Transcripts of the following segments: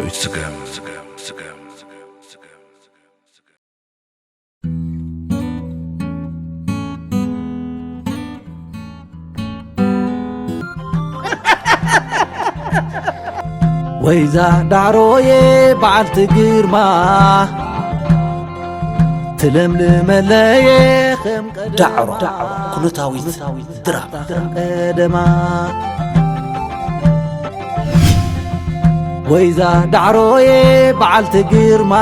ስገም። ወይዛ ዳዕሮየ በዓልቲ ግርማ፣ ትለምልመለየ ከም ቀደማ። ዳዕሮ፣ ኩነታዊት ድራማ። ከም ቀደማ። ወይዛ ዳዕሮየ በዓልቲ ግርማ፣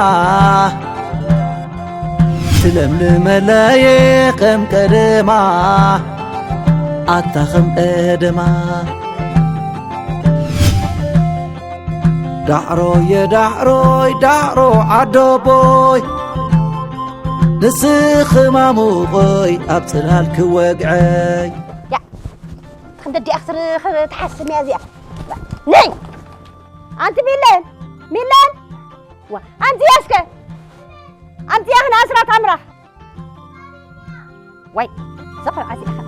ትለምልመለየ ከም ቀደማ፣ ኣታ ከም ቀደማ። ዳዕሮየ ዳዕሮይ ዳዕሮ ዓዶቦይ፣ ንስኺ ማሙቐይ ኣብ ጽላል ክወግዐይ። ያ፣ ክንደዲኣ ክትሓስም እያ እዚኣ። ነይ! ኣንቲ ሚለን! ሚለን! ዋ፣ ኣምፅያ እስከ! ኣምፅያ ክነኣስራ ታምራ! ዋይ፣ ዘኽርዓ እዚኣ ኸዓ።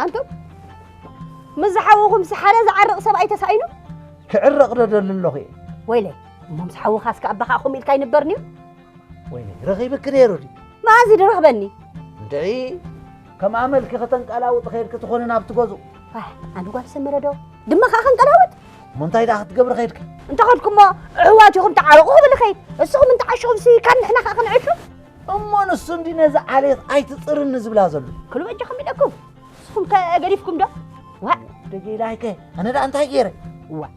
ኣንቱም፣ ምስ ዝሓውኹም ሓደ ዝዓርቕ ሰብኣይ ተሳኢኑ? ክዕረቕ ዶ ደሊ ኣለኹ እየ? ወይለይ፣ እሞ ምስ ሓውኻስ ከኣ ኣባኻ ከምኡ ኢልካ ኣይንበርን እዩ? ወይለይ፣ ረኺብኪ ነይሩ ድዩ? መኣዝ ድረኽበኒ? እንድዒ፣ ከም ኣመልኪ ከተንቀላውጢ ከይድኪ ትኾኒ ናብቲ ገዝኡ። ኣህ፣ ኣነ ጓል ሰመረ ዶ? ድማ ከኣ ከንቀላውጥ? እሞ እንታይ ደኣ ክትገብሪ ከይድኪ? እንተ ኸድኩሞ፣ ኣሕዋትኹም ተዓረቑ ክብል ከይድ። እስኹም እንተ ዓሽኹምሲ፣ ካብ ንሕና ከኣ ክንዕሹ? እሞ ንሱ እንዲ ነዚ ዓሌት ኣይትጽርኒ ዝብላ ዘሎ። ክሉ በጃኹም ኢለኩም። ንስኹም ከ ገዲፍኩም ዶ? ዋእ! ደጀ ኢላይከ፣ ኣነ ደኣ እንታይ ገይረ? ዋእ!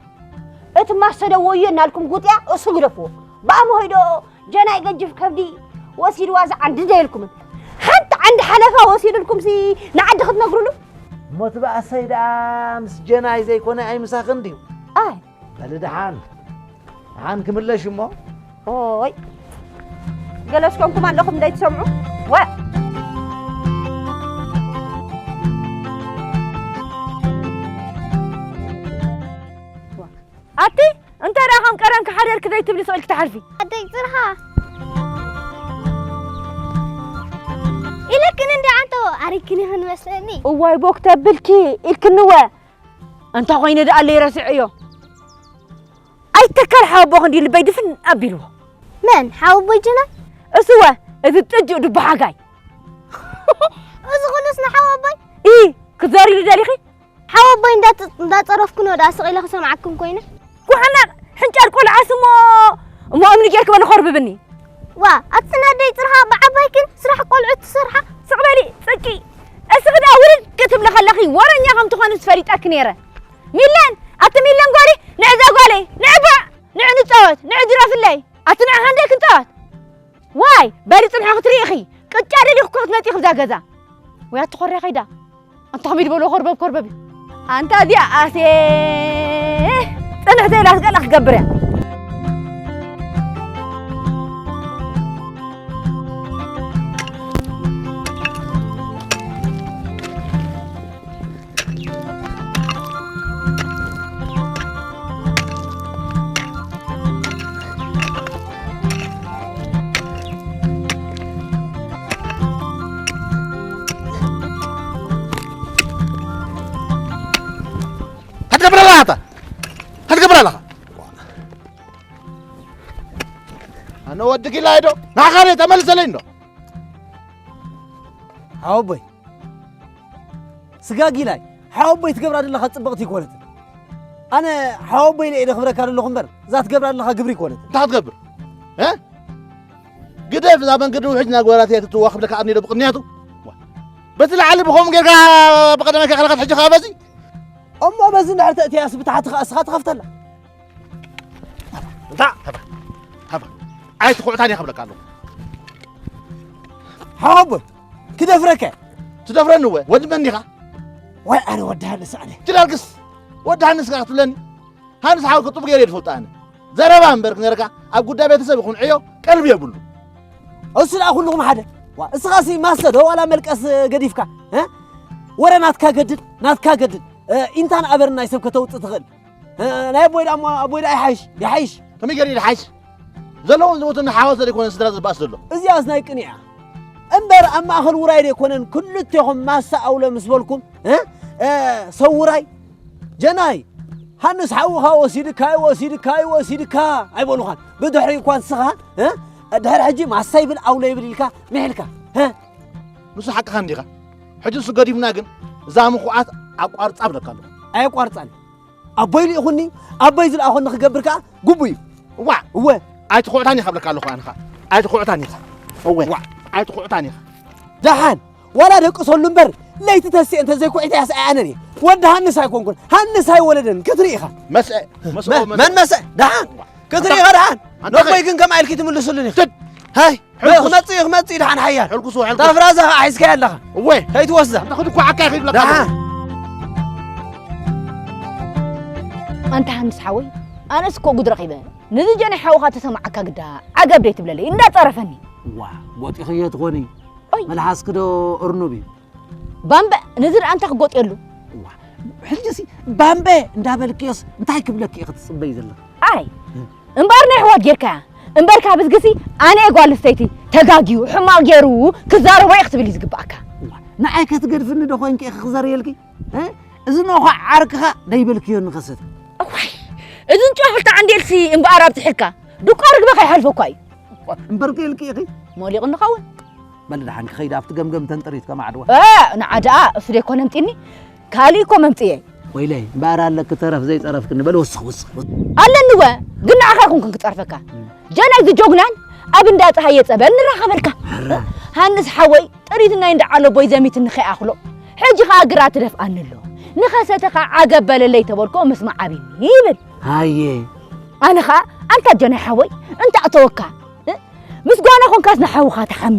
እቲ ማሰ ዶ ወዮ እናልኩም ጉጥያ እሱ ግደፍዎ። ብኣምሆይ ዶ ጀናይ ገጅፍ ከብዲ ወሲድዋ ዝዓንዲ ደየልኩምን። ሓንቲ ዓንዲ ሓለፋ ወሲድልኩምሲ ንዓዲ ክትነግሩሉ? እሞ እቲ ባእሰይ ደኣ ምስ ጀናይ ዘይኮነ ኣይምሳኽን ድዩ? ኣይ። በሊ ደሓን። ደሓን ክምለሽ እሞ። ኦይ። ገለስ ኮንኩም ኣለኹም እንዳይትሰምዑ። ወ። ኣቲ፣ እንታይ ደኣ ከም ቀደምኪ ሓደርኪ ዘይትብሊ ስቕ ኢልኪ ትሓልፊ? ኣደይ ጽርሃ። ኢለክን እንደ ኣንተ ኣሪክኒ ክንመስለኒ። እዋይ ቦክ ተብልኪ ኢልክንወ። እንተ ኾይነ ደኣ ኣለይ ረሲዐዮ። ኣይተካል ሓወቦ ክንዲ ልበይ ድፍን ኣቢልዎ። መን? ሓወቦይ ጅና? እሱወ፣ እዚ ጥጁእ ዱባ ሓጋይ። እዚ ኩሉስ ንሓወቦይ? ኢ፣ ክትዘርይሉ ደሊኺ? ሓወቦይ እንዳጸ-፣ እንዳጸረፍኩ ነው ደኣ ስቕ ኢለ ክሰምዓኩም ኮይነ። ጓሓና ሕንጫል ቆልዓስ እሞ፣ እሞ እምኒ ጌርኪ በሊ ኮርብብኒ። ዋ፣ ኣቲ ናደይ ጽርሃ ብዓባይክን ስራሕ ቆልዑ ትሰርሓ። ስቕ በሊ፣ ጽቂ። እስኺ ደኣ ውርድ ክትብሊ ከለኺ ወረኛ ከም ትኾኒ ፈሊጠኪ ነይረ። ሚለን፣ ኣቲ ሚለን ጓለይ፣ ንዕዛ ጓለይ፣ ንዕባ፣ ንዕ ንጻወት፣ ንዕ ድረፍለይ። ኣቲ ንዕ ሃንደይ ክንጻወት። ዋይ፣ በሊ ጽንሒ ክትርኢ ኢኺ። ቅጫ ደሊኺ እኮ ክትመጺ ኢኺ እዛ ገዛ። ወይ ኣቲ ኮርያ ከይዳ። ኣንታ ከመይ ዝበሎ ኮርበብ ኮርበብ እዩ። ኣንታ እዚኣ ኣሴ ጽንሕ ዘይላስ ገለ ክገብር እያ። እንታይ ትገብር ኣለኻ ኣታ? እንታይ ትገብር ኣለኻ? ኣነ ወዲ ጊላይ ዶ? ንዓኻ ዶ ተመልሰለይ እንዶ? ሓወቦይ፣ ስጋ ጊላይ፣ ሓወቦይ ትገብራ ዘለኻ ጽብቕቲ ኣይኮነትን። ኣነ ሓወቦይ ኢለ እየ ዘኽብረካ ዘለኹ እምበር፣ እዛ ትገብራ ዘለኻ ግብሪ ኣይኮነትን። እንታይ ክትገብር? እ? ግደፍ፣ እዛ መንገዲ ውሕጅ ናጓላት እያ ትትዋ ክብለካ ኣርኒዶ ብቕንያቱ። በቲ ላዕሊ ብኸምኡ ጌርካ ብቐደመ ከይከለኸት ሕጂ ኸኣ በዚ። እሞ በዚ እንድሕር ተእትያስ ብታሕቲ ኸኣ እስኻ ትኸፍተላ። እንታ፣ ሃባ፣ ሃባ። ኣይትኹዕታን እየ ክብለካ ኣለኹ። ሓወቦይ፣ ክደፍረካ። ትደፍረኒ እወ፣ ወዲ መን ኢኻ? ዋይ፣ ኣነ ወዲ ሃንስ ኣነ። ትዳርግስ፣ ወዲ ሃንስ ኢኻ ክትብለኒ? ሃንስ ሓወይ ክጥቡ ገይረ እየ ዝፈልጦ ኣነ። ዘረባ እምበር ክነገረካ፣ ኣብ ጉዳይ ቤተሰብ ይኹን ዕዮ ቀልቢ የብሉ። እሱ ደኣ ኩልኹም ሓደ። ዋ፣ እስኻሲ ማሰ ዶ ዋላ መልቀስ ገዲፍካ፣ እ? ወረ ናትካ ገድል፣ ናትካ ገድል። እ፣ ኢንታን ኣበርን ናይ ሰብ ከተውጽእ ትኽእል። እ፣ ናይ ኣቦይ ደኣ እሞ፣ ኣቦይ ደኣ ይሓይሽ፣ ይሓይሽ። ከመይ ገይሩ ይሓይሽ? ዘለውን ዝሞቱን ሓወት ዘይኮነ ስድራ ዝበኣስ ዘሎ። እዚኣስ ናይ ቅንያ። እምበር ኣብ ማእኸል ውራይ ደይኮነን ክልቴኹም ማሳ ኣውለ ምስ በልኩም፣ እ? እ፣ ሰብ ውራይ፣ ጀናይ፣ ሃንስ ሓውኻ ወሲድካ እዩ፣ ወሲድካ እዩ፣ ወሲድካ ኣይበሉኻን። ብድሕሪ እኳ ንስኻ፣ እ? ድሕሪ ሕጂ ማሳ ይብል ኣውለ ይብል ኢልካ ምሒልካ፣ እ? ንሱ ሓቅኻ እንዲኻ። ሕጂ ንሱ ገዲፍና ግን እዛ ምኹዓት ኣቋርጻ ብለካ ኣለኹ። ኣየቋርጻን። ኣቦይ ልኢኹኒ፣ ኣቦይ ዝለኣኾኒ ክገብር ከኣ ግቡእ እዩ። እዋ፣ እወ። ኣይትኹዕታን ኢኻ ብለካ ኣለኹ ኣነ ኸኣ። ኣይትኹዕታን ኢኻ። እወ። እዋ፣ ኣይትኹዕታን ኢኻ። ደሓን፣ ዋላ ደቅሰሉ እምበር፣ ለይቲ ተስኤ እንተ ዘይኩዒተ ያስኣይ ኣነን እየ። ወዲ ሃንስ ኣይኮንኩን፣ ሃንስ ኣይወለደን፣ ክትርኢ ኢኻ። መስአ፣ መስአ፣ መ-፣ መስአ። መን መስአ? ደሓን፣ ክትርኢ ኢኻ ደሓን። ኣንታ ኖቦይ ኸይ- ግን ከምኣ ኢልኪ ትምልስሉን ኢኺ። ስድ። ሃይ፣ ሕልኩስ። ክመጽእ እዩ፣ ክመጽእ እዩ፣ ደሓን ሓያል። ሕልኩስ፣ ሕልኩስ። ታፍራዛ ኸዓ ሒዝካያ ኣለኻ። እወ። ከይትወስዳ። ኣንታ ክድኳ ዓካ ይኸይድ ብለካ። ደሓን። ኣንታ ሃንስ ሓወይ፣ ኣነስ እኮ ጉድ ረኺበ። ነዚ ጀናይ ሓውኻ ተሰማዓካ ግዳ ዓገብ ደይ ትብለለይ፣ እንዳጸረፈኒ። ዋ፣ ጎጢኽዮ ትኾኒ። ኦይ። መልሓስኪ ዶ እርኑብ እዩ? ባምበ፣ ነዚ ደኣ እንታይ ክጎጥየሉ? ዋ፣ ሕጂሲ ባምበ እንዳበልክዮስ እንታይ ክብለኪ ኢኺ ትጽበዪ ዘለኺ? ኣይ፣ እምበኣር ናይ ኣሕዋት ጌርካያ። እምበር ካብ እዝግሲ ኣነ እየ ጓል ኣንስተይቲ ተጋግዩ፣ ሕማቕ ገይሩ ክዛረቦ እየ ክትብል እዩ ዝግብኣካ። ዋ፣ ንዓይ ከትገድፍኒ ዶ ኮይንኪ ኢኺ ክዘርየልኪ? እ? እዚ ነዃዕ ዓርክኻ ደይበልክዮ ንኸሰት። እዋይ፣ እዚ እንጭዋ ክልተ ዓንዴልሲ እምበኣር ኣብዚሕልካ። ዱቋ ርግበ ከይሓልፈኳ እዩ። እምበር ከ ኢልኪ ኢኺ? ሞሊቑ ንኸውን። በል ደሓን ክኸይድ ኣብቲ ገምገም ተንጥሪት ከማዕድዋ። እ፣ ንዓ ደኣ እሱ ደይኮነ ኣምጺኒ፣ ካልእ እኮ መምጽኤ። ወይለይ፣ እምበኣር ኣለኪ ተረፍ ዘይጸረፍክኒ። በል ወስኽ፣ ወስኽ፣ ወስኽ። ኣለኒ ወ፣ ግን ንዓኻ ኣይኮንኩን ክጸርፈካ። እም። ጀናይ ዝጆግናን ኣብ እንዳ ጸሃየ ጸበል ንራኸበልካ። ሕራ። ሃንስ ሓወይ፣ ጥሪት ናይ እንዳ ዓለቦይ ዘሚትኒ ከይኣኽሎ። ሕጂ ኸኣ ግራት ትደፍኣኒ ኣሎ። ንኸሰተ ኸኣ ዓገብ በለለይ ተበልኮ ምስማዕ ኣብይኒ ይብል። ሃየ። ኣነ ኸኣ ኣንታ ጀናይ ሓወይ፣ እንተ ኣተወካ፣ እ? ምስ ጓና ኾንካስ ንሓውኻ ትሓሚ።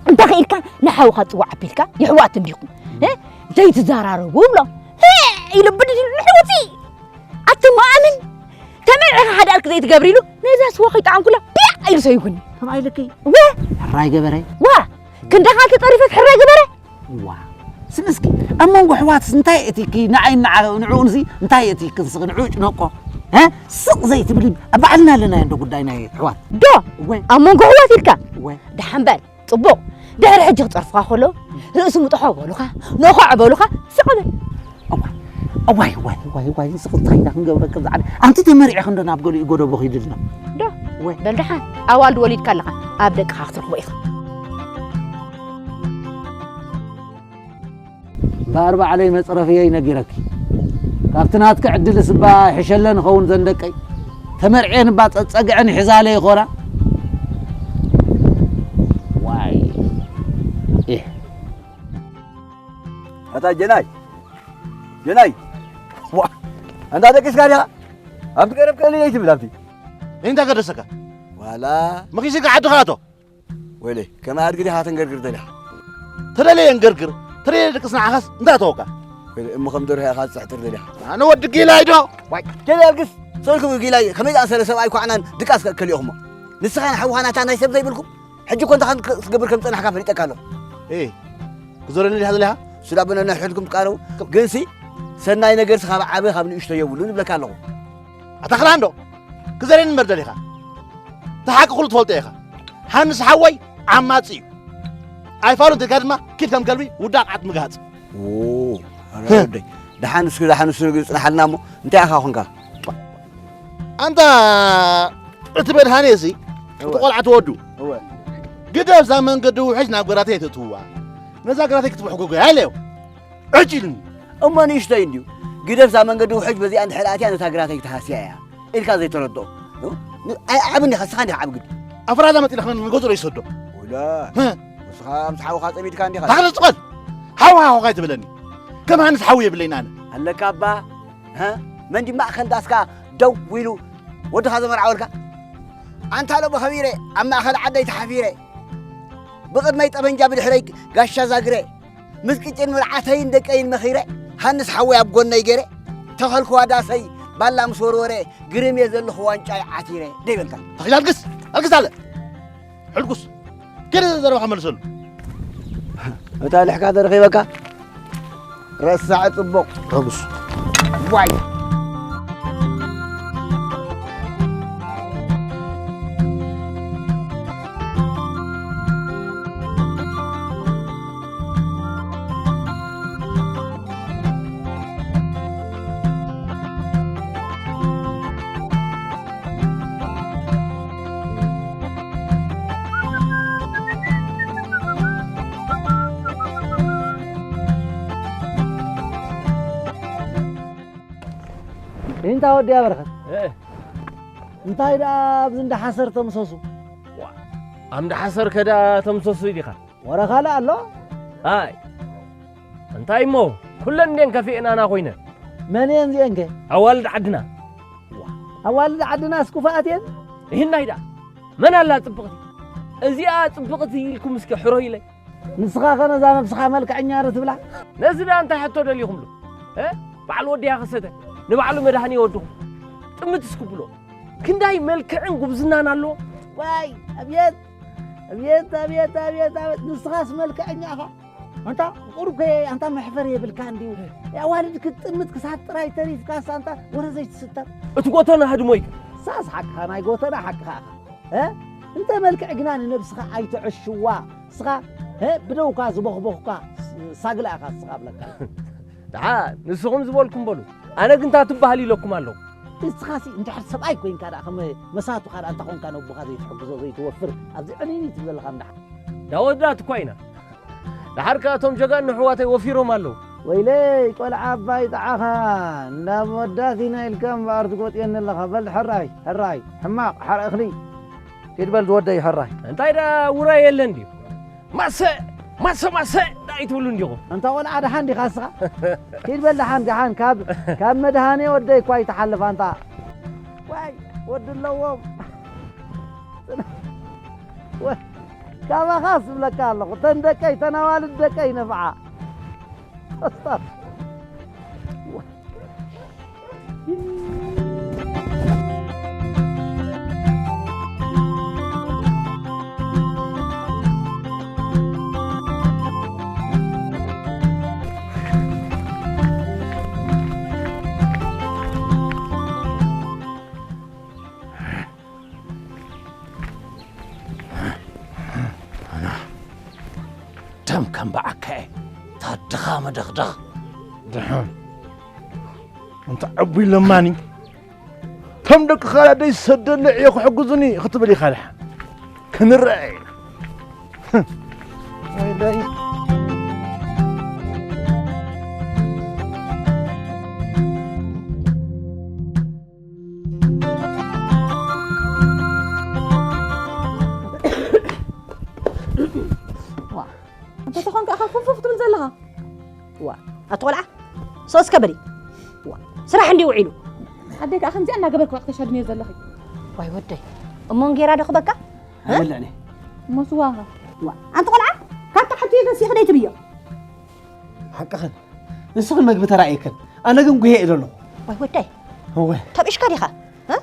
እንተ ኽኢልካ ንሓውኻ ጽዋዕ ኣቢልካ፣ የሕዋት እንዲኹም፣ እ? ዘይትዛራረቡ ብሎ። ሄ! ኢሉ ብድድ ኢሉ ንሕውቲ። ኣቲ መኣምን፣ ተመርዒኻ ሓደ ኣልክ ዘይትገብሪ ኢሉ፣ ነዛ ስዋ ከይጠዓምኩላ፣ ቢያ! ኢሉ ሰይጉኒ። ከምኣ ኢልኪ? ወ! ሕራይ ገበረ። ዋ! ክንዳኻ ተጠሪፈት ሕራይ ገበረ? ዋ! ስሚ እስኪ፣ ኣብ መንጎ ኣሕዋትስ እንታይ የእትይኪ? ንዓይ ንዓ-፣ ንዕኡንሲ እንታይ የእትይኪ ንስኺ? ንዕኡ ጭነቆ። እ? ስቕ ዘይትብሊ፣ ኣብ ባዕልና ኣለናዮ እንዶ ጉዳይ ናይ ኣሕዋት። ዶ? እወ። ኣብ መንጎ ኣሕዋት ኢልካ? እወ። ደሓን በል። ጽቡቕ። ድሕሪ ሕጂ ክጸርፉኻ ከለዉ፣ ርእሲ ምጥሖ በሉኻ፣ ነዃዕ በሉኻ፣ ስቕ በል። እዋይ፣ እዋይ፣ እዋይ፣ እዋይ፣ እዋይ፣ ንስኺ እንታይ ኢና ክንገብረኪ ብዛዕባ፣ ኣንቲ ተመሪዕኺ እንዶ ናብ ገሊኡ ጎደቦ ኺድልና። ዶ? እወ። በል ደሓን፣ ኣዋልድ ወሊድካ ኣለኻ፣ ኣብ ደቅኻ ክትረኽቦ ኢኻ። እምበኣር ባዕለይ መጽረፍየይ ነጊረኪ። ካብቲ ናትኪ ዕድልስ እባ ይሕሸለን ይኸውን ዘን ደቀይ። ተመርዕየን እባ ጸጸግዐን ይሕዛለይ ይኾና። ዋይ። ኢሕ። ኣታ ጀናይ። ጀናይ። ዋ። ኣንታ ደቂስካ ዲኻ? ኣብቲ ቀረብ ቀሊል ኣይትብል ኣብቲ። እንታይ ገደሰካ? ዋላ። መኺስካ ዓድኻ ኣቶ። ወይለይ፣ ከመይ ኣድጊ ዲኻ ተንገርግር ደሊኻ? ተደለየ እንገርግር፣ ተደለየ ድቅስ ንዓኻስ እንታይ ኣተወካ? ወይለይ፣ እሞ ከም ደርሆ ኢኻ ትጽሕጥር ደሊኻ? ኣነ ወዲ ጊላይ ዶ? ዋይ፣ ጀል ኣልግስ፣ ሰልኩም ጊላይ፣ ከመይ ዝኣሰለ ሰብኣይ ኳዕናን ድቃስ ከእከል ኢኹሞ? ንስኻ ንሓውኻ ናታ ናይ ሰብ ዘይብልኩም? ሕጂ እኮ እንታይ ከም ክትገብር ከም ዝጸናሕካ ፈሊጠካ ኣለኹ። ኤ፣ ክዞረኒ ዲኻ ደሊኻ? ሱዳ ብነና ሕድኩም ትቃረቡ። ግንሲ፣ ሰናይ ነገርሲ ካብ ዓቢ ካብ ንእሽቶ የብሉን ይብለካ ኣለኹ። ኣታ ኽላንዶ፣ ክዘረኒ እምበር ደሊኻ? እቲ ሓቂ ኩሉ ትፈልጦ ኢኻ። ሃንስ ሓወይ ዓማጺ እዩ። ኣይፋሉን ተልካ ድማ ኪድ ከም ከልቢ ውዳቕ ዓት ምግሃጽ። ኦ፣ ኣረ ወደይ፣ ደሓን እስኪ፣ ደሓን እስኪ ጽንሓልና እሞ፣ እንታይ ኢኻ ኾንካ? ኣንታ እቲ መድሃኔ እዚ፣ እቲ እወ። ቆልዓ ትወዱ። እወ። ግደፍ እዛ መንገዲ ውሕጅ ናብ ግራተይ ኣይተእትውዋ። ነዛ ግራተይ ክትብሕጉ ጎያ ኢለዮ። ዕጅ ኢሉኒ። እሞ ንእሽተይ እንድዩ። ግደፍ እዛ መንገዲ ውሕጅ በዚኣ እንድሕር ኣትያ ነታ ግራተይ ክትሃስያ እያ ኢልካ ዘይተረድኦ። እ? ን-፣ ኣይ-፣ ዓቢ እንዲኻ፣ ንስኻ እንዲኻ ዓቢ ግዲ። ኣፍራዛ መጺእና ኸነ ንገዝኦ ይሰዶ። ወላ። ህ? ንስኻ ምስ ሓውኻ ጸሚድካ እንዲኻ። ታኽለ ጽቐል። ሓው ሓውኻ ኣይትበለኒ። ከም ሃንስ ሓው የብለይን ኣነ። ኣለካ እባ። ህ? መን ድዩ ማእከል ዳስካ ደው ኢሉ ወድኻ ዘመርዓወልካ? ኣንታ ሎሚ ኸቢረ ኣብ ማእከል ዓደይ ተሓፊረ። ብቕድመይ ጠበንጃ ብድሕረይ ጋሻ ዛግረ። ምስ ቅጭን ምርዓተይን ደቀይን መኺረ፣ ሃንስ ሓወይ ኣብ ጎነይ ገይረ፣ ተኸልክዋ ዳሰይ ባላ ምስ ወርወረ፣ ግርም እየ ዘለኹ ዋንጫይ ዓቲረ። ደይበልካ። ተኺል ኣልግስ፣ ኣልግስ ኣለ። ሕልጉስ። ገለ ዘረባኻ መልሰሉ። እታ ልሕካ ተረኺበካ? ረሳዕ ጽቡቕ። ሕጉስ። ዋይ። እንታ ወዲ ኣበርኸት እንታይ ደኣ ኣብዚ እንዳ ሓሰር ተምሰሱ? ኣብ እንዳ ሓሰር ከዳ ተምሰሱ ኢኻ? ወረ ካልእ ኣሎ? ኣይ እንታይ እሞ ኩለን እንዴን ከፊእናና ኮይነ። መን እየን እዚአንከ? ኣዋልድ ዓድና። ኣዋልድ ዓድና ስኩፋኣት እየን? ይህናይ ደኣ መን ኣላ ጽብቕቲ? እዚኣ ጽብቕቲ ኢልኩም እስኪ ሕሮ ኢለይ። ንስኻ ኸ ነዛ ነብስኻ መልክዐኛ ዶ ትብላ? ነዚ ደኣ እንታይ ሕቶ ደሊኹምሉ? እ? በዓል ወዲያ ከሰተ ንባዕሉ መድሃኒ ወድኹም ጥምት እስክብሎ ክንዳይ መልክዕን ጉብዝናን ኣለዎ። ዋይ ኣብየት ኣብየት ኣብየት ኣብየት ኣብየት ንስኻስ መልክዐኛ ኢኻ። ኣንታ ቁሩብ ከ ኣንታ መሕፈር የብልካ እንዲሁ ኣዋልድ ክትጥምት ክሳብ ጥራይ ተሪፍካስ ኣንታ ወረ ዘይትስተር። እቲ ጎተና ህድሞ ይከ ሳስ ሓቅኻ ናይ ጎተና ሓቅኻ ኢኻ። እ? እንተ መልክዕ ግና ንነብስኻ ኣይትዕሽዋ። ንስኻ እ? ብደውካ ዝበኽበኹካ ሳግላ ኢኻ ንስኻ ብለካ። ደሓ ንስኹም ዝበልኩም በሉ። ኣነ ግን እንታ ትበሃል ኢለኩም ኣለኹ። ንስኻሲ እንድሕር ሰብኣይ ኮይንካ ደኣ ከም መሳቱኻ ደኣ እንተ ኾንካ ነቦኻ ዘይትሕግዞ ዘይትወፍር ኣብዚ ዕንይንይ ትብል ዘለኻ እንድሓ። ዳወዳት እኳ ኢና። ደሓር ከኣ እቶም ጀጋኑ ኣሕዋተይ ወፊሮም ኣለዉ። ወይለይ ቆልዓ ኣባይ ጠዓኻ እንዳ መወዳእት ኢና ኢልካ እምበኣር ትጎጥየኒ ኣለኻ። በል ሕራይ ሕራይ ሕማቕ ሓር እኽሊ ኪድ በል ዝወደይ ሕራይ። እንታይ ደኣ ውራይ የለን ድዩ? ማሰ ማሰ ማሰ ዳኣ ይትብሉ እንዲኹም። ኣንታ ቆልዓ ደሓን ዲኻ እስኻ? ኪድ በል ደሓን ደሓን ካብ ካብ መድሃኔ ወደይ እኳ ይትሓልፍ ኣንታ። ዋይ ወዲ ኣለዎም። ወ- ካባኻስ እብለካ ኣለኹ እተን ደቀይ እተን ኣዋልድ ደቀይ ነፍዓ። ደም ከም በዓከ ታድኻ መደኽደኽ። ደሓን እንተ ዕቡይ ለማኒ ከም ደቂ ኻላደይ ዝሰደለ ዕዮ ክሕግዙኒ ክትብል ኢኻ ደሓን ክንረአ ኢና። እንተተኾንካ ኢኻ ፉፍፉፍ ትብል ዘለኻ። ዋ ኣቲ ቆልዓ ሶስ ከበዲ ዋ ስራሕ እንዲ ውዒሉ ኣደይ ከዓ ከምዚኣ እናገበርክ ዋ ክተሻድንዮ ዘለኺ። ዋይ ወደይ እሞ እንጌራ ዶ ክበካ ኣይበልዕን እየ። እሞ ስዋኻ። ዋ ኣንቲ ቆልዓ ካብ ታሕቲ ተሲእኺ ደይ ትብዮ። ሓቅኽን ንስኽን መግቢ ተራእየክን ኣነ ግን ጉሄ እየ ዘለኹ። ዋይ ወደይ እወ ተብእሽካ ዲኻ? እ?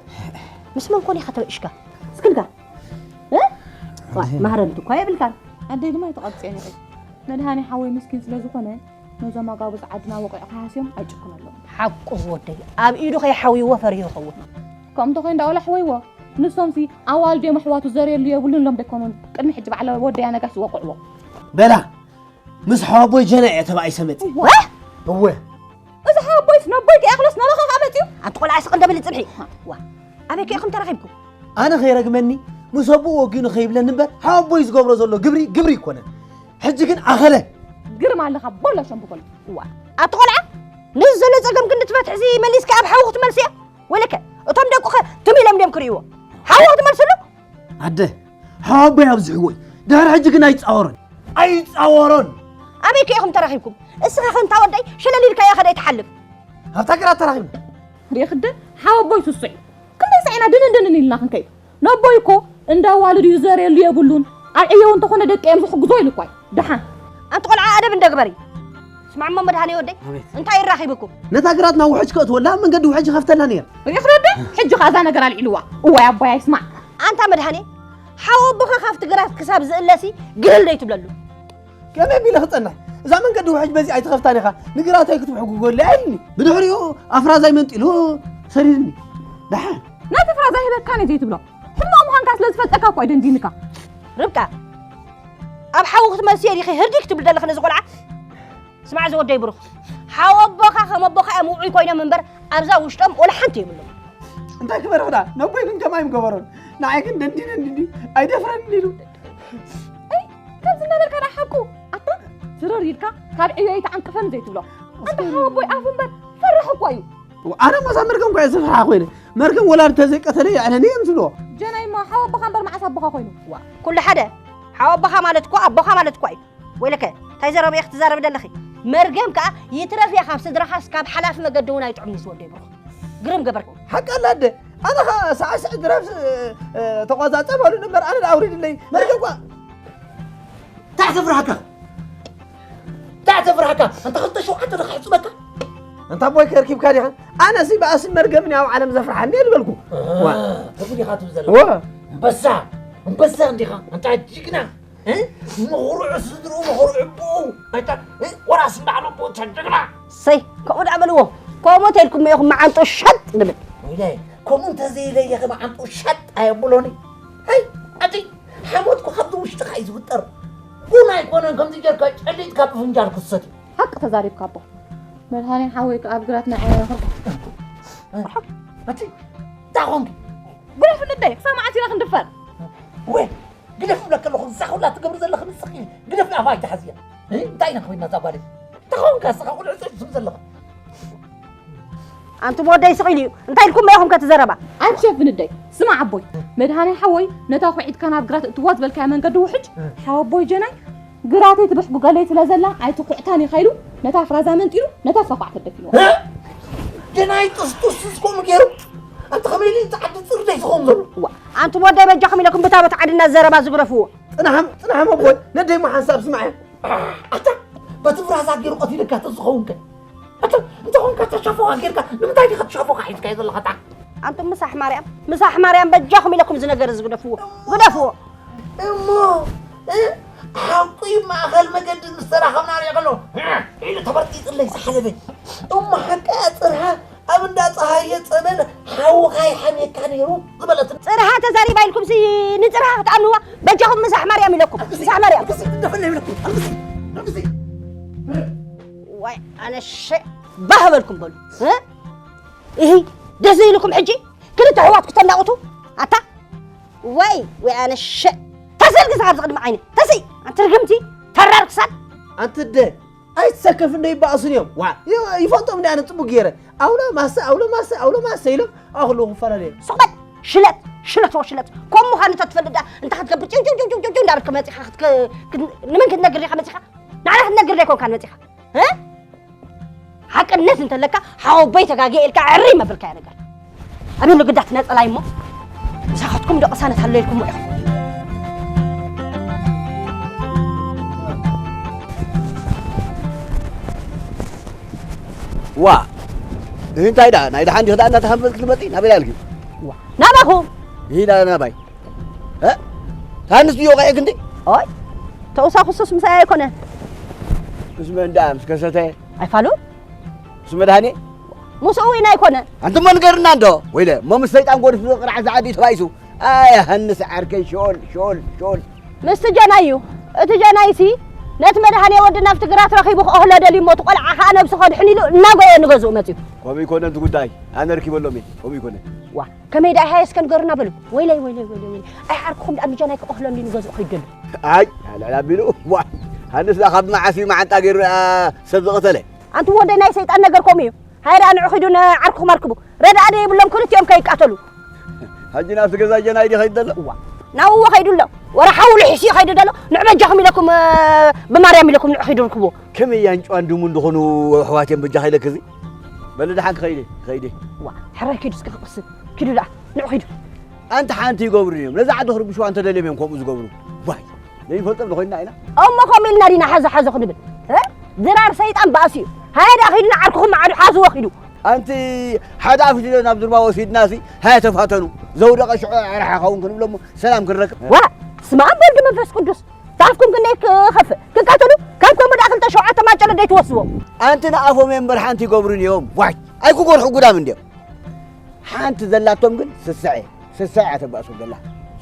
ምስ መን ኮን ኢኻ ተበእሽካ? እስክልካ እ? ዋ፣ ማህረምቲ እኳ የብልካን። ኣደይ ድማ ኣይተቐብፅየን ኢኺ። መድሃኔ ሓወይ ምስኪን ስለ ዝኾነ ነዞም ኣጋብዝ ዓድና ወቒዑ ክሃስዮም ኣይጭክነሎም። ሓቁ ዝወደይ ኣብ ኢዱ ከይሓውይዎ ፈሪሁ ይኸውን። ከምኡ እንተኾይኑ ዳኣ ወላ ኣሕወይዎ። ንሶምሲ ኣዋልድ እዮም ኣሕዋቱ ዘርየሉ የብሉን ኢሎም ደይኮኑን ቅድሚ ሕጂ ባዕለ ወደይ ኣነጋሽ ዝወቕዕዎ። በላ ምስ ሓወቦይ ጀና እየ ተባኢሰ መፂ። እወ እዚ ሓወቦይስ ነቦይ ከይኣኽሎስ ናባኻ ከዓ መፂኡ። ኣንቲ ቆልዓ ስቕ እንደበሊ ፅንሒ። ዋ ኣበይ ከ ኢኹም ተራኺብኩም? ኣነ ከይረግመኒ ምስ ኣቦኡ ወጊኑ ከይብለኒ እምበር ሓወቦይ ዝገብሮ ዘሎ ግብሪ ግብሪ ኣይኮነን። ሕጂ ግን ኣኸለ። ግርም ኣለኻ ቦሎ ሸምብቆል። ዋ ኣቲ ቆልዓ ነዚ ዘሎ ፀገም ግን ትፈትሕሲ መሊስካ ኣብ ሓዊ ክትመልስዮ? ወለከ እቶም ደቁኸ ትም ኢሎም ድዮም ክርእይዎ? ሓዊ ክትመልስሉ? ኣደ ሓወቦይ ኣብዚሕዎ እዩ። ድሕሪ ሕጂ ግን ኣይፃወሮን ኣይፃወሮን። ኣበይ ከ ኢኹም ተራኺብኩም? እስኻ ኸ እንታ ወደይ ሸለል ኢልካዮ ኸደ ኣይትሓልፍ። ኣብታ ግራት ተራኺብና። ሪእኽደ ሓወቦይ ስሱዕ እዩ። ክንደይ ሳዕ ኢና ድንን ድንን ኢልና ክንከይድ? ነቦይ እኮ እንዳ ኣዋልድ እዩ ዘርየሉ የብሉን። ኣብ ዕዮ እውን እንተኾነ ደቂ እዮም ዝሕግዞ ኢሉ እኳ እዩ። ደሓን። ኣንቲ ቆልዓ ኣደብ እንደ ግበሪ። ስማዕ እሞ መድሃኔ ወደይ እንታይ ይራኺብኩም? ነታ ግራት ናብ ውሕጅ ከእትወላ ኣብ መንገዲ ውሕጅ ይኸፍተላ ነይረ። ሪእኽዶ ኣደ? ሕጂ ኸኣ እዛ ነገር ኣልዒልዋ። እዋይ ኣቦይ ኣይስማዕ። ኣንታ መድሃኔ ሓወቦኻ ካብቲ ግራት ክሳብ ዝእለሲ ግህል ደይትብለሉ። ከመይ ኣቢለ ክጸንሕ? እዛ መንገዲ ውሕጅ በዚኣ ኣይትኸፍታን ኢኻ። ንግራተይ ክትብሕጉጎለይ ኣይልኒ። ብድሕሪኡ ኣፍራዛይ መንጢሉ ሰዲድኒ። ደሓን። ናይቲ ፍራዛ ሂበካን እየ ዘይትብሎ። ሕማቕ ምዃንካ ስለ ዝፈልጠካ እኮ እዩ ደንዲንካ። ርብቃ ኣብ ሓዊ ክትመልስዮ ዲኺ ህርዲ ክትብል ዘለኺ ነዚ ቆልዓ? ስማዕ ዝወደይ ብሩኽ፣ ሓወቦኻ ከም ኣቦኻ እዮም ውዑይ ኮይኖም እምበር ኣብዛ ውሽጦም ወላ ሓንቲ የብሎም። እንታይ ክበርኽዳ ነቦይ ግን ከማይ ምገበሮን ንዓይ ግን ደንዲነኒ ድዩ ኣይደፍረኒ ኢሉ። ከምዚ እናበልካ ደኣ ሓቁ ኣታ ትርር ኢልካ ካብ ዕዮይ ተዓንቅፈኒ ዘይትብሎ ኣንታ ሓወቦይ ኣፉ እምበር ፈራሕ እኳ እዩ። ኣነ ሞሳ መርገም እኳ እየ ዝፈርሓ ኮይነ። መርገም ወላዲ ተዘይቀተለ የዕነኒ እዮም ዝብልዎ። ጀናይ እሞ ሓው ኣቦኻ እምበር መዓስ ኣቦኻ ኮይኑ? ዋ፣ ኩሉ ሓደ። ሓው ኣቦኻ ማለት እኮ ኣቦኻ ማለት እኳ እዩ። ወይለከ፣ እንታይ ዘረበ ክትዛረቢ ደለኺ? መርገም ከኣ ይትረፍ እያ ካብ ስድራኻስ ካብ ሓላፊ መገዲ እውን ኣይጥዕምኒ ዝወደይ ብሩኽ። ግርም ገበርኩ። ሓቂ ኣላ ኣደ። ኣነ ኸኣ ሳዕስዕ ድረፍ፣ እ፣ ተቆጻጸ በሉ እምበር ኣነ ኣውሪድለይ። መርገም እኳ እንታይ ተፍርሃካ? እንታይ ተፍርሃካ? እንተ ክልተ ሸውዓተ ዶ ክሕጽበካ? እንታ ቦይ ከርኪብካ ዲኻ? ኣነሲ ብኣስን መርገምን ኣብ ዓለም ዘፍርሓኒ እየ ዝበልኩ። ዋ። ከምኡ ዲኻ ትብል ዘለኻ? ዋ። ኣንበሳ፣ ኣንበሳ እንዲኻ። ኣንታ ጅግና። እ? መኹርዑ ስድርኡ፣ መኹርዑ ኣቦኡ። ኣንታ፣ እ? ወራስ እንዳዕሎ ኣቦኡ፣ ኣንታ ጅግና። ሰይ፣ ከምኡ ደኣ በልዎ። ከምኡ ተልኩም ኢኹም መዓንጡ ሸጥ ንብል። ወይለይ፣ ከምኡ እንተዘይለየ ከ መዓንጡ ሸጥ ኣየብሎኒ። ሃይ፣ ኣቲ ሓሞትኩ ካብቲ ውሽጥኻ እዩ ዝውጠር። ቡን ኣይኮነን ከምዚ ጌርካ ጨሊጥካ ብፍንጃል ክሰት እዩ። ሓቂ ተዛሪብካ ኣቦ። መድሃኔ ሓወይ ከኣ ኣብ ግራት ንዓይ ኣይረኸብኩ። ኣቲ እንታይ ኾንኪ? ግደፍ ንደይ፣ ክሳብ መዓስ ኢና ክንድፈር? ወ፣ ግደፍ እብለካ ኣለኹ፣ እዛ ኹላ ትገብሪ ዘለኺ ንስኺ ግደፍ ኣፋ ኣይትሓዝያ። እ? እንታይ ኢና ኮይና እዛ ጓለይ? እንታይ ኾንካ እስኻ ቁልዕ ጽሑፍ ዘለኻ? ኣንቱም ወደይ ስቕ ኢሉ እዩ። እንታይ ኢልኩም ኢኹም ከትዘረባ? ኣይትሸፍን እደይ። ስማዕ ኣቦይ፣ መድሃኔ ሓወይ ነታ ኩዒትካ ናብ ግራት እትዋ ዝበልካያ መንገዲ ውሕጅ፣ እ። ሓወቦይ ጀናይ፣ ግራተይ ትብሕጉገለይ ስለ ዘላ ኣይትኩዕታን ኢኻ ኢሉ ነታ ፍራዛ መንጢሉ ነታ ፋኳዕ ተደፊንዋ። እ? ጀናይ ጥስጡስ እስኮም ገይሩ። ኣንተ ከመይ ኢሉ እቲ ዓዲ ጽርደይ ዝኸውን ዘሎ? ዋ፣ ኣንቱም ወደይ በጃኹም ኢለኩም ብታ በታ ዓድና ዘረባ ዝግረፍዎ። ጽናሕም፣ ጽናሕም ኣቦይ፣ ነደይ እሞ ሓንሳብ ስማዕ እያ። ኣታ፣ በቲ ፍራዛ ገይሩ ቀቲልካ ተዝኸውን ከ? ኣታ፣ እንተኾንካ ተሻፎኻ ጌርካ፣ ንምንታይ ዲኻ ተሻፎኻ ሒዝካዮ ዘለኻ ኣታ? ኣንቱም ምሳሕ ማርያም፣ ምሳሕ ማርያም በጃኹም ኢለኩም እዚ ነገር እዚ ግደፍዎ። ግደፍዎ። እሞ፣ እ፣ ሓቁ እዩ ማእኸል መገዲ ምስ ተራኸብና ሪኦ ከሎ፣ እ፣ ኢሉ ተበርጢጥለይ ዝሓለፈ። እሞ ሓቂ እያ ጽርሃ ኣብ እንዳ ጸሃየ ጸበል ሓውኻ ይሓምየካ ነይሩ ዝበለትና። ጽርሃ ተዛሪባ ኢልኩምሲ ንጽርሃ ክትኣምንዋ በጃኹም ምሳሕ ማርያም ኢለኩም። ምሳሕ ማርያም። ኣልቅሲ፣ ትደፈለይ ኢለኩም። ኣልቅሲ፣ ኣልቅሲ። ዋይ ኣነሸ ባህ በልኩም በሉ። እ? እሂ ደስ ዘይልኩም ሕጂ ክልተ ኣሕዋት ክተናቑቱ ኣታ ወይ ወይ ኣነሸ ተሰል ግዛ ካብዚ ቅድሚ ዓይነ ተሲ ኣንቲ ርግምቲ ተራር ክሳድ ኣንቲ ደ ኣይትሰከፍ እንደ ይባእሱን እዮም። ዋ፣ ይ-፣ ይፈልጦም እንደ ኣነ ጽቡቅ ገይረ። ኣውሎ ማሰ፣ ኣውሎ ማሰ፣ ኣውሎ ማሰ ኢሎም ኣኽሉ ክፈላለዩ። ስቕ በል! ሽለት! ሽለት ወሽለት! ከም ምዃኑ ተትፈልጥ ደኣ እንታይ ክትገብር ጭው ጭው ጭው ጭው ጭው እንዳበልካ መጺኻ ክትከ-፣ ክት-፣ ንመን ክትነግር ኢኻ መጺኻ? ንዓና ክትነግር ዘይኮንካን መጺኻ። እ? ሓቅነት እንተለካ ሓወቦይ ተጋግየ ኢልካ ዕሪ መበልካያ ነገር። ኣበይ ኣሎ ግዳት ነጸላይ እሞ? ምሳኻትኩም ዶ ቅሳነት ኣሎ ኢልኩሞ ኢኹም? ዋ፣ እዚ እንታይ ደኣ ናይ ደሓን ዲኺ ደኣ እንዳተሃንፈት ክትመጺ ናበይ ኢልኪ? ዋ፣ ናባኹም። ይዳ ናባይ? እ? ታንስ ድዮ ቀየ ክንዲ? ኦይ፣ ተውሳኹሱስ ምሳይ ኣይኮነ። ምስ መን ደኣ ምስ ከሰተ? ኣይፋሉ? ምስ መድሃኔ? ምስኡ እውን ኣይኮነ። ኣንተ እሞ ንገርና እንዶ? ወይለ፣ እሞ ምስ ሰይጣን ጎድፍ ዝቕራዕ ዝዓዲ ተባኢሱ። ኣይ፣ ሃንስ ዓርከይ፣ ሾል፣ ሾል፣ ሾል። ምስቲ ጀናይ እዩ። እቲ ጀናይሲ ነቲ መድሃኔ ወዲ ናብቲ ግራት ረኺቡ ክኦህሎ ደልዩ እሞ፣ እቲ ቆልዓ ኸኣ ነብሱ ከድሕን ኢሉ እናጎየ ንገዝኡ መጺኡ። ከምኡ ይኮነ እቲ ጉዳይ። ኣነ ረኪበሎም እየ። ከምኡ ይኮነ። ዋ፣ ከመይ ደኣ ሃየ እስከ ንገሩና በሉ። ወይለይ፣ ወይለይ፣ ወይለይ፣ ወይለይ። ኣይ ዓርክኹም ደኣ ብጀናይ ክኦህሎ እንዲ ንገዝኡ ከይዱ ደሎ። ኣይ፣ ኣልዕል ኣቢሉ። ዋ፣ ሃንስ ደኣ ካብ መዓስ እዩ መዓንጣ ገይሩ ደኣ ሰብ ዝቐተለ? ኣንቱ ወደይ ናይ ሰይጣን ነገር ከምኡ እዩ። ሃየ ደኣ ንዑ ኺዱ ንዓርክኹም ኣርክቡ። ረድኣ ደይብሎም ክልቲኦም ከይቃተሉ። ሕጂ ናብቲ ገዛ ጀናይ ድዩ ኸይዱ ዘሎ? እዋ፣ ናብኡ ኸይዱ ኣሎ። ወረ ሓው ልሒሱ እዩ ኸይዱ ዘሎ። ንዑ በጃኹም ኢለኩም፣ እ፣ ብማርያም ኢለኩም ንዑ ኺዱ ርክብዎ። ከመይ እያን ጨዋን ድሙን ዝኾኑ ኣሕዋት እዮም በጃኻ ኢለክ እዚ? በሊ ደሓን ክኸይድ እየ፣ ክኸይድ እየ። እዋ፣ ሕራይ ኪዱ እስኪ ክቕስን። ኪዱ ደኣ፣ ንዑ ኺዱ። ኣንቲ ሓንቲ ይገብሩ እዮም። ነዛ ዓዲ ክርብሽዋ እንተደልዮም እዮም ከምኡ ዝገብሩ። ዋይ፣ ዘይንፈልጦም ዝኾንና ኢና። እሞ ከምኡ ኢልና ዲና ሓዞ ሓዞ ክንብል? እ? ድራር ሰይጣን ባእሲ እዩ። ሃየ ደኣ ኺዱ ንዓርክኹም መዓዱ ሓዝዎ ኺዱ። ኣንቲ ሓደ ኣፍዲሎ ናብ ዱርባ ወሲድናሲ፣ ሃየ ተፋተኑ። ዘውደቐ ሽዑ ኣርሓ ኸውን ክንብሎ እሞ ሰላም ክንረክብ። ዋ፣ ስመ ኣብ ወልድ መንፈስ ቅዱስ። ዛፍኩም ክንደይ ክኸፍእ? ክቃተሉ? ካብ ከምኡ ደኣ ክልተ ሸውዓተ ማጨሎ ደይ ትወስዎ። ኣንቲ ንኣፎም እዮም እምበር ሓንቲ ይገብሩን እዮም። ዋይ፣ ኣይክጎርሑ ጉዳም እንድዮም። ሓንቲ ዘላቶም ግን ስስዐ፣ ስስዐ እያ ተባእሶም ዘላ።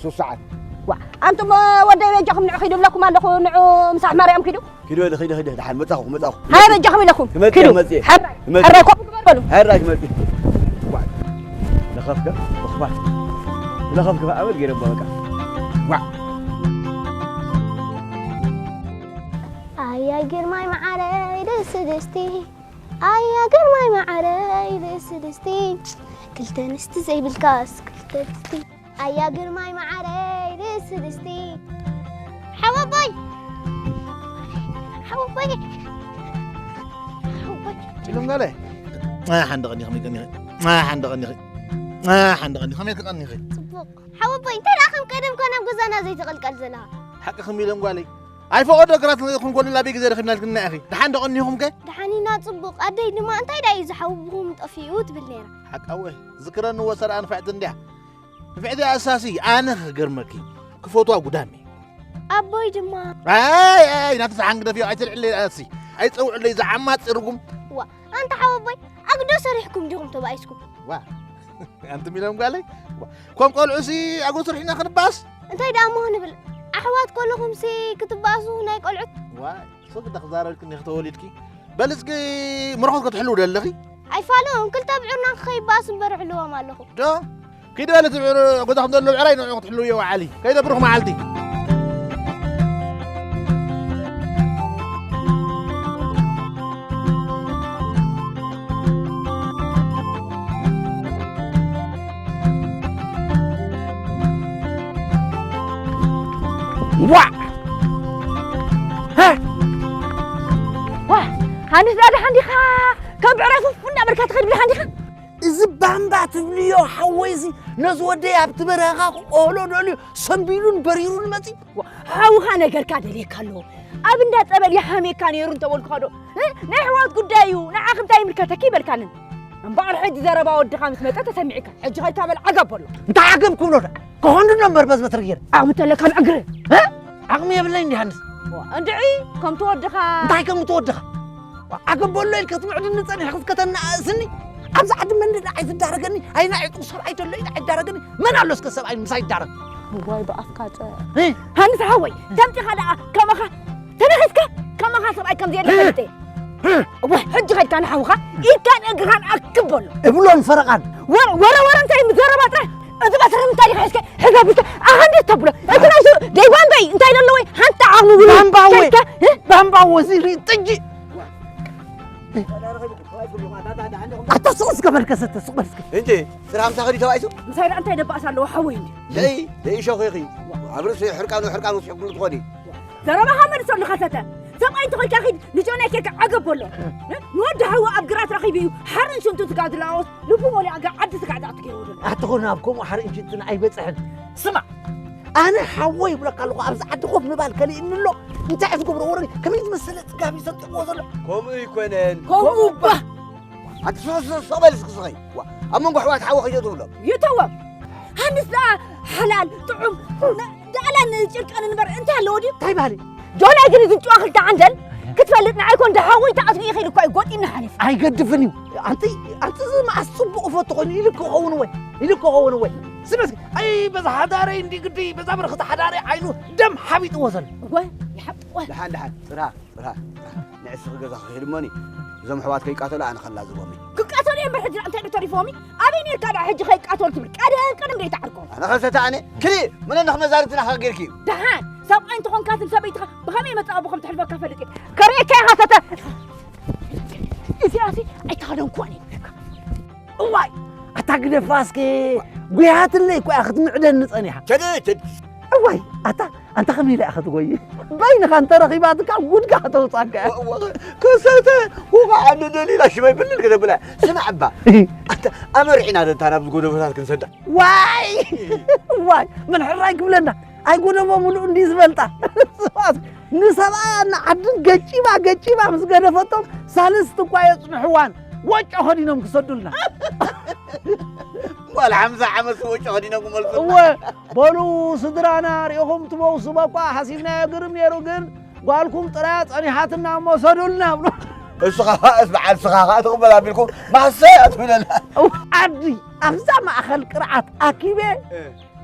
ሱሳዓት። ዋ፣ ኣንቱም ወደይ በጃኹም ንዑ ኺዱ እብለኩም ኣለኹ፣ ንዑ ምሳሕ ማርያም ኪዱ። ኪዱ፣ ኪዱ፣ ኪዱ፣ ኪዱ፣ ደሓን መጻኹ፣ መጻኹ። ሃየ በጃኹም ኢለኩም። ክመጽእ፣ ኪዱ። መጽእ። ሕራይ፣ ክመጽእ። ሕራይ ኮፍ በሉ። ሕራይ ክመጽእ። ዋ፣ ለኸፍከ፣ ወኽፋት። ለኸፍከ ኣመል ገይረ በቃ። ዋ። ኣያ ግርማይ መዓረይ ደስ ደስቲ ኣያ ግርማይ መዓረይ ርእሲ ድስቲ፣ ክልተ ንስቲ ዘይብልካስ ክልተ ድስቲ። ኣያ ግርማይ መዓረይ ርእሲ ድስቲ። ሓወቦይ! ሓወቦይ! ሓወቦይ! ኢሎም ጋለ። ኣይ ሓንደ ቀኒ ከመይ ቀኒኺ? ኣይ ሓንደ ቀኒኺ? ኣይ ሓንደ ቀኒ ከመይ ትቀኒኺ? ጽቡቕ። ሓወቦይ፣ እንታይ ደኣ ከም ቀደምካ ናብ ገዛና ዘይትቕልቀል ዘለኻ? ሓቂ ከም ኢሎም ጓለይ። ኣይፈቐዶ ግራት ክንኮልል ኣበይ ግዜ ረኺብና ኢልክና ኢኺ። ደሓን ዶ ቀኒኹም ከ? ደሓን ኢና ጽቡቕ። ኣደይ ድማ እንታይ ደኣ እዩ ዝሓውኹም ጠፊኡ ትብል ነይራ። ሓቃወ ዝክረንዎ ሰረኣ ንፍዕቲ እንድያ። ንፍዕቲ ኣሳሲ ኣነ ክገርመኪ ክፈትዋ ጉዳም እዩ። ኣቦይ ድማ ኣይ ኣይ ናቲ ዝሓንግደፍ እዩ ኣይትልዕለይ ኣሲ ኣይፀውዕለይ ዝዓማፂ ርጉም። ዋ ኣንታ ሓወቦይ ኣግዶ ሰሪሕኩም ዲኹም ተባኢስኩም? ዋ ኣንቲ ሚሎም ጓለይ ዋ፣ ከም ቆልዑ ሲ ኣጎ ስርሒና ክንባስ እንታይ ደኣ እሞ ክንብል ኣሕዋት ከለኹም ሲ ክትባእሱ ናይ ቆልዑት። ዋ ሶ ግዳ ክዛረብልክኒ ከተወሊድኪ በል እስኪ ምርኾት ክትሕልው ደለኺ። ኣይፋልዎም ክልተ ብዕርና ክኸይባስ እምበር እሕልዎም ኣለኹ። ዶ ኪዲ በል እቲ ብዕር ጎዛኹም ዘሎ ብዕራይ ንዑ ክትሕልውዮ ወዓሊ ከይደብርኹ መዓልቲ። ዋ ሃ! ዋ ሃንስ ዳ ደሓን ዲኻ? ካብ ብዕራይ ፉፍ እንዳበልካ ትኸድ ብደሓን ዲኻ? እዚ ባምባ ትብልዮ ሓወይሲ ነዚ ወደይ ኣብቲ በረኻ ክቆህሎ ደልዩ ሰንቢዱን በሪሩን መጺኡ። ሓውኻ ነገርካ ደልየካ ኣለዎ። ኣብ እንዳ ጸበል ይሓምየካ ነይሩ እንተበልኩኻ ዶ? እ? ናይ ኣሕዋት ጉዳይ እዩ፣ ንዓኺ እንታይ ይምልከተኪ ይበልካንን። እምበኣር ሕጂ ዘረባ ወድኻ ምስ መጸ ተሰሚዕካ። ሕጂ ኸድካ በል ዓገብ በሎ። እንታይ ዓገብ ክብሎ ዳ? ክኾንድ ዶ እምበር በዚ በትሪ ገይረ? ዓቕሚ ተለካ ንዕግር። እ? ዓቕሚ የብለይ እንዲ ሃንስ። እንድዒ ከምቲ ወድኻ። እንታይ ከምቲ ወድኻ? ዓገብ በሎ ኢልካ ትምዕድኒ ጸኒሕክስ ከተነኣእስኒ? ኣብዚ ዓዲ መን ደኣ ኣይትዳረገኒ? ኣይና ዕጡቕ ሰብኣይ ደሎ ኢለ ኣይዳረገኒ? መን ኣሎ እስከ ሰብኣይ ምሳይ ይዳረግ? እዋይ ብኣፍካ ጸ-፣ እ? ሃንስ ሓወይ፣ ተምጺኻ ደኣ ከማኻ ተነኺስካ ከማኻ ሰብኣይ ከም ዘየለ እ? ፈሊጠ። እ? እዋይ፣ ሕጂ ኸድካ ንሓውኻ ኢድካን እግርኻን ኣክብ በሎ። እብሎን ፈረቓን። ወረ፣ ወረ፣ ወረ እንታይ ምዘረባ ጥራሕ? እዚ በትሪ እንታይ ዲኻ ሒዝካ? ሕዛ ቢልካ ኣኸንዲ ተብሎ። እቲ ናይ ሱ-፣ ደይ ባምበይ እንታይ ደለወይ? ሓንቲ ዓቕሚ እውን ባምባወይ፣ ከይካ፣ እ? ባምባወ እዚ ርኢ ጥጂ። ኣታ ስቕ እስከ በል ከሰተ፣ ስቕ በል እስከ። እንጂ ስራሕ ምሳኺ ድዩ ተባኢሱ? ምሳይ ደኣ እንታይ ደባእስ ኣለዎ ሓወይ እንዲ? ለይ፣ ለይ ሸኺኺ። ኣብ ርእሲ ሕርቃኑ፣ ሕርቃኑ ስሕግሉ ትኾኒ። ዘረባኻ መልሰሉ ከሰተ። ሰብኣይ እንተኾይካ ኺድ ንጆናይ ኬክ ዓገብ በሎ። ንወዲ ሓዋ ኣብ ግራት ረኺቡ እዩ። ሓርን ሽንቱ ስጋ ዝለዋወስ ልቡ ሞሊኣ ገ-፣ ዓዲ ስጋዕ ዳኣ ትገይርዎ ዘሎ። ኣትኾኑ ኣብ ከምኡ ሓርን ሽንትን ኣይበጽሕን። ስማዕ፣ ኣነ ሓወይ ይብለካ ኣለኹ፣ ኣብዚ ዓዲ ኮፍ ምባል ከሊእኒ ኣሎ። እንታይ እየ ዝገብሮ? ወረ ከመይ ዝመሰለ ጽጋብ እዩ ሰጢቕዎ ዘሎ። ከምኡ ኣይኮነን። ከምኡ እባ። ኣንቲ ሶ-፣ ሶ-፣ ሶ በል እስኪ ስኸይ። ዋ፣ ኣብ መንጎ ኣሕዋት ሓዊ ከይዶ ትብሎ። ይተዎም። ሃንስ ደኣ ሓላል፣ ጥዑም፣ ነ-፣ ደኣላን ጭርቃን እንበር እንታይ ኣለዎ ድዩ? እንታይ ባህሊ? ጆናይ ግን ዝንጭዋ ክልተ ዓንደል ክትፈልጥ ንዓይ ኮን ደሓወይ ተኣትዩ ይኽእል እኮ እዩ፣ ጎጢና ሓሊፉ። ኣይገድፍን እዩ። ኣንቲ፣ ኣንቲ እዚ መዓስ ጽቡቕ ፈቶ ኮይኑ ኢሉ ክኸውን ወይ? ኢሉ ክኸውን ወይ? ስመስ፣ ኣይ፣ በዛ ሓዳረይ እንዲ ግዲ፣ በዛ በረኽቲ ሓዳረይ ዓይኑ ደም ሓቢጥዎ ዘሎ። እወ፣ ይሓብ-፣ እወ። ደሓን፣ ደሓን፣ ጽራ፣ ጽራ፣ ጽራ። ንዕስኺ ገዛ ክሄድ እሞኒ፣ እዞም ኣሕዋት ከይቃተሉ ኣነ ከላዝቦም እየ። ክቃተሉ እዮም እምበር ሕጂ እንታይ ዶ ተሪፎም? ኣበይ ኔርካ ደኣ ሕጂ ከይቃተሉ ትብል? ቀደም፣ ቀደም ደይትዓርኮም። ኣነ ኸሰተ ኣነ፣ ክሊ፣ ምን እንደ መዛርብትና ኸጌርኪ እዩ። ደሓን፣ ሰብኣይ እንተኾንካትን ሰበይትኻ ብኸመይ መጻብቦ ከም ትሕልፈካ ፈልጥ እየ። ከርእየካ ኢኻ ሰተ። እዚኣሲ ኣይተኸደንኩዋን እየ። እዋይ፣ ኣታ ግደፋ እስከ፣ ጉያትለይ እኮ እያ ክትምዕደኒ ጸኒሓ። ቸድ፣ ቸድ። እዋይ፣ ኣታ፣ ኣንታ ከመይ ኢላ እያ ክትጎይ? በይንኻ እንተ ረኺባትካ ጉድካ ከተውጻካ እያ። ወ-፣ ወ-፣ ከሰተ፣ ውቓ ዓንዲ ደሊላ ሽመይ ብልል ከተብላ። ስማዕ እባ፣ ኣታ፣ ኣመርዒና ደንታ ናብዚ ጎደቦታት ክንሰዳ። ዋይ፣ ዋይ፣ ምን ሕራይ ክብለና? ኣይ ጎደቦ ምሉእ እንዲ ዝበልጣ። ንሰብኣያ እና ዓድን ገጪባ፣ ገጪባ ምስ ገደፈቶም፣ ሳልስቲ እኳ የጽንሕዋን። ወጮ ኸዲኖም ክሰዱልና። ጓል ሓምሳ ዓመት ወጮ ኸዲኖም ክመልሱልና። እወ፣ በሉ ስድራና ሪኢኹም ትመውሱ በኳ ሓሲብናዮ ግርም ነይሩ፣ ግን ጓልኩም ጥራያ ጸኒሓትና እሞ ሰዱልና ብሎ። እስኻ ኸኣ፣ እስ በዓል ስኻ ኸኣ ትቕበል ኣቢልኩም ማሰ ኣትብለና። እው፣ ዓዲ ኣብዛ ማእኸል ቅርዓት ኣኪበ። እ።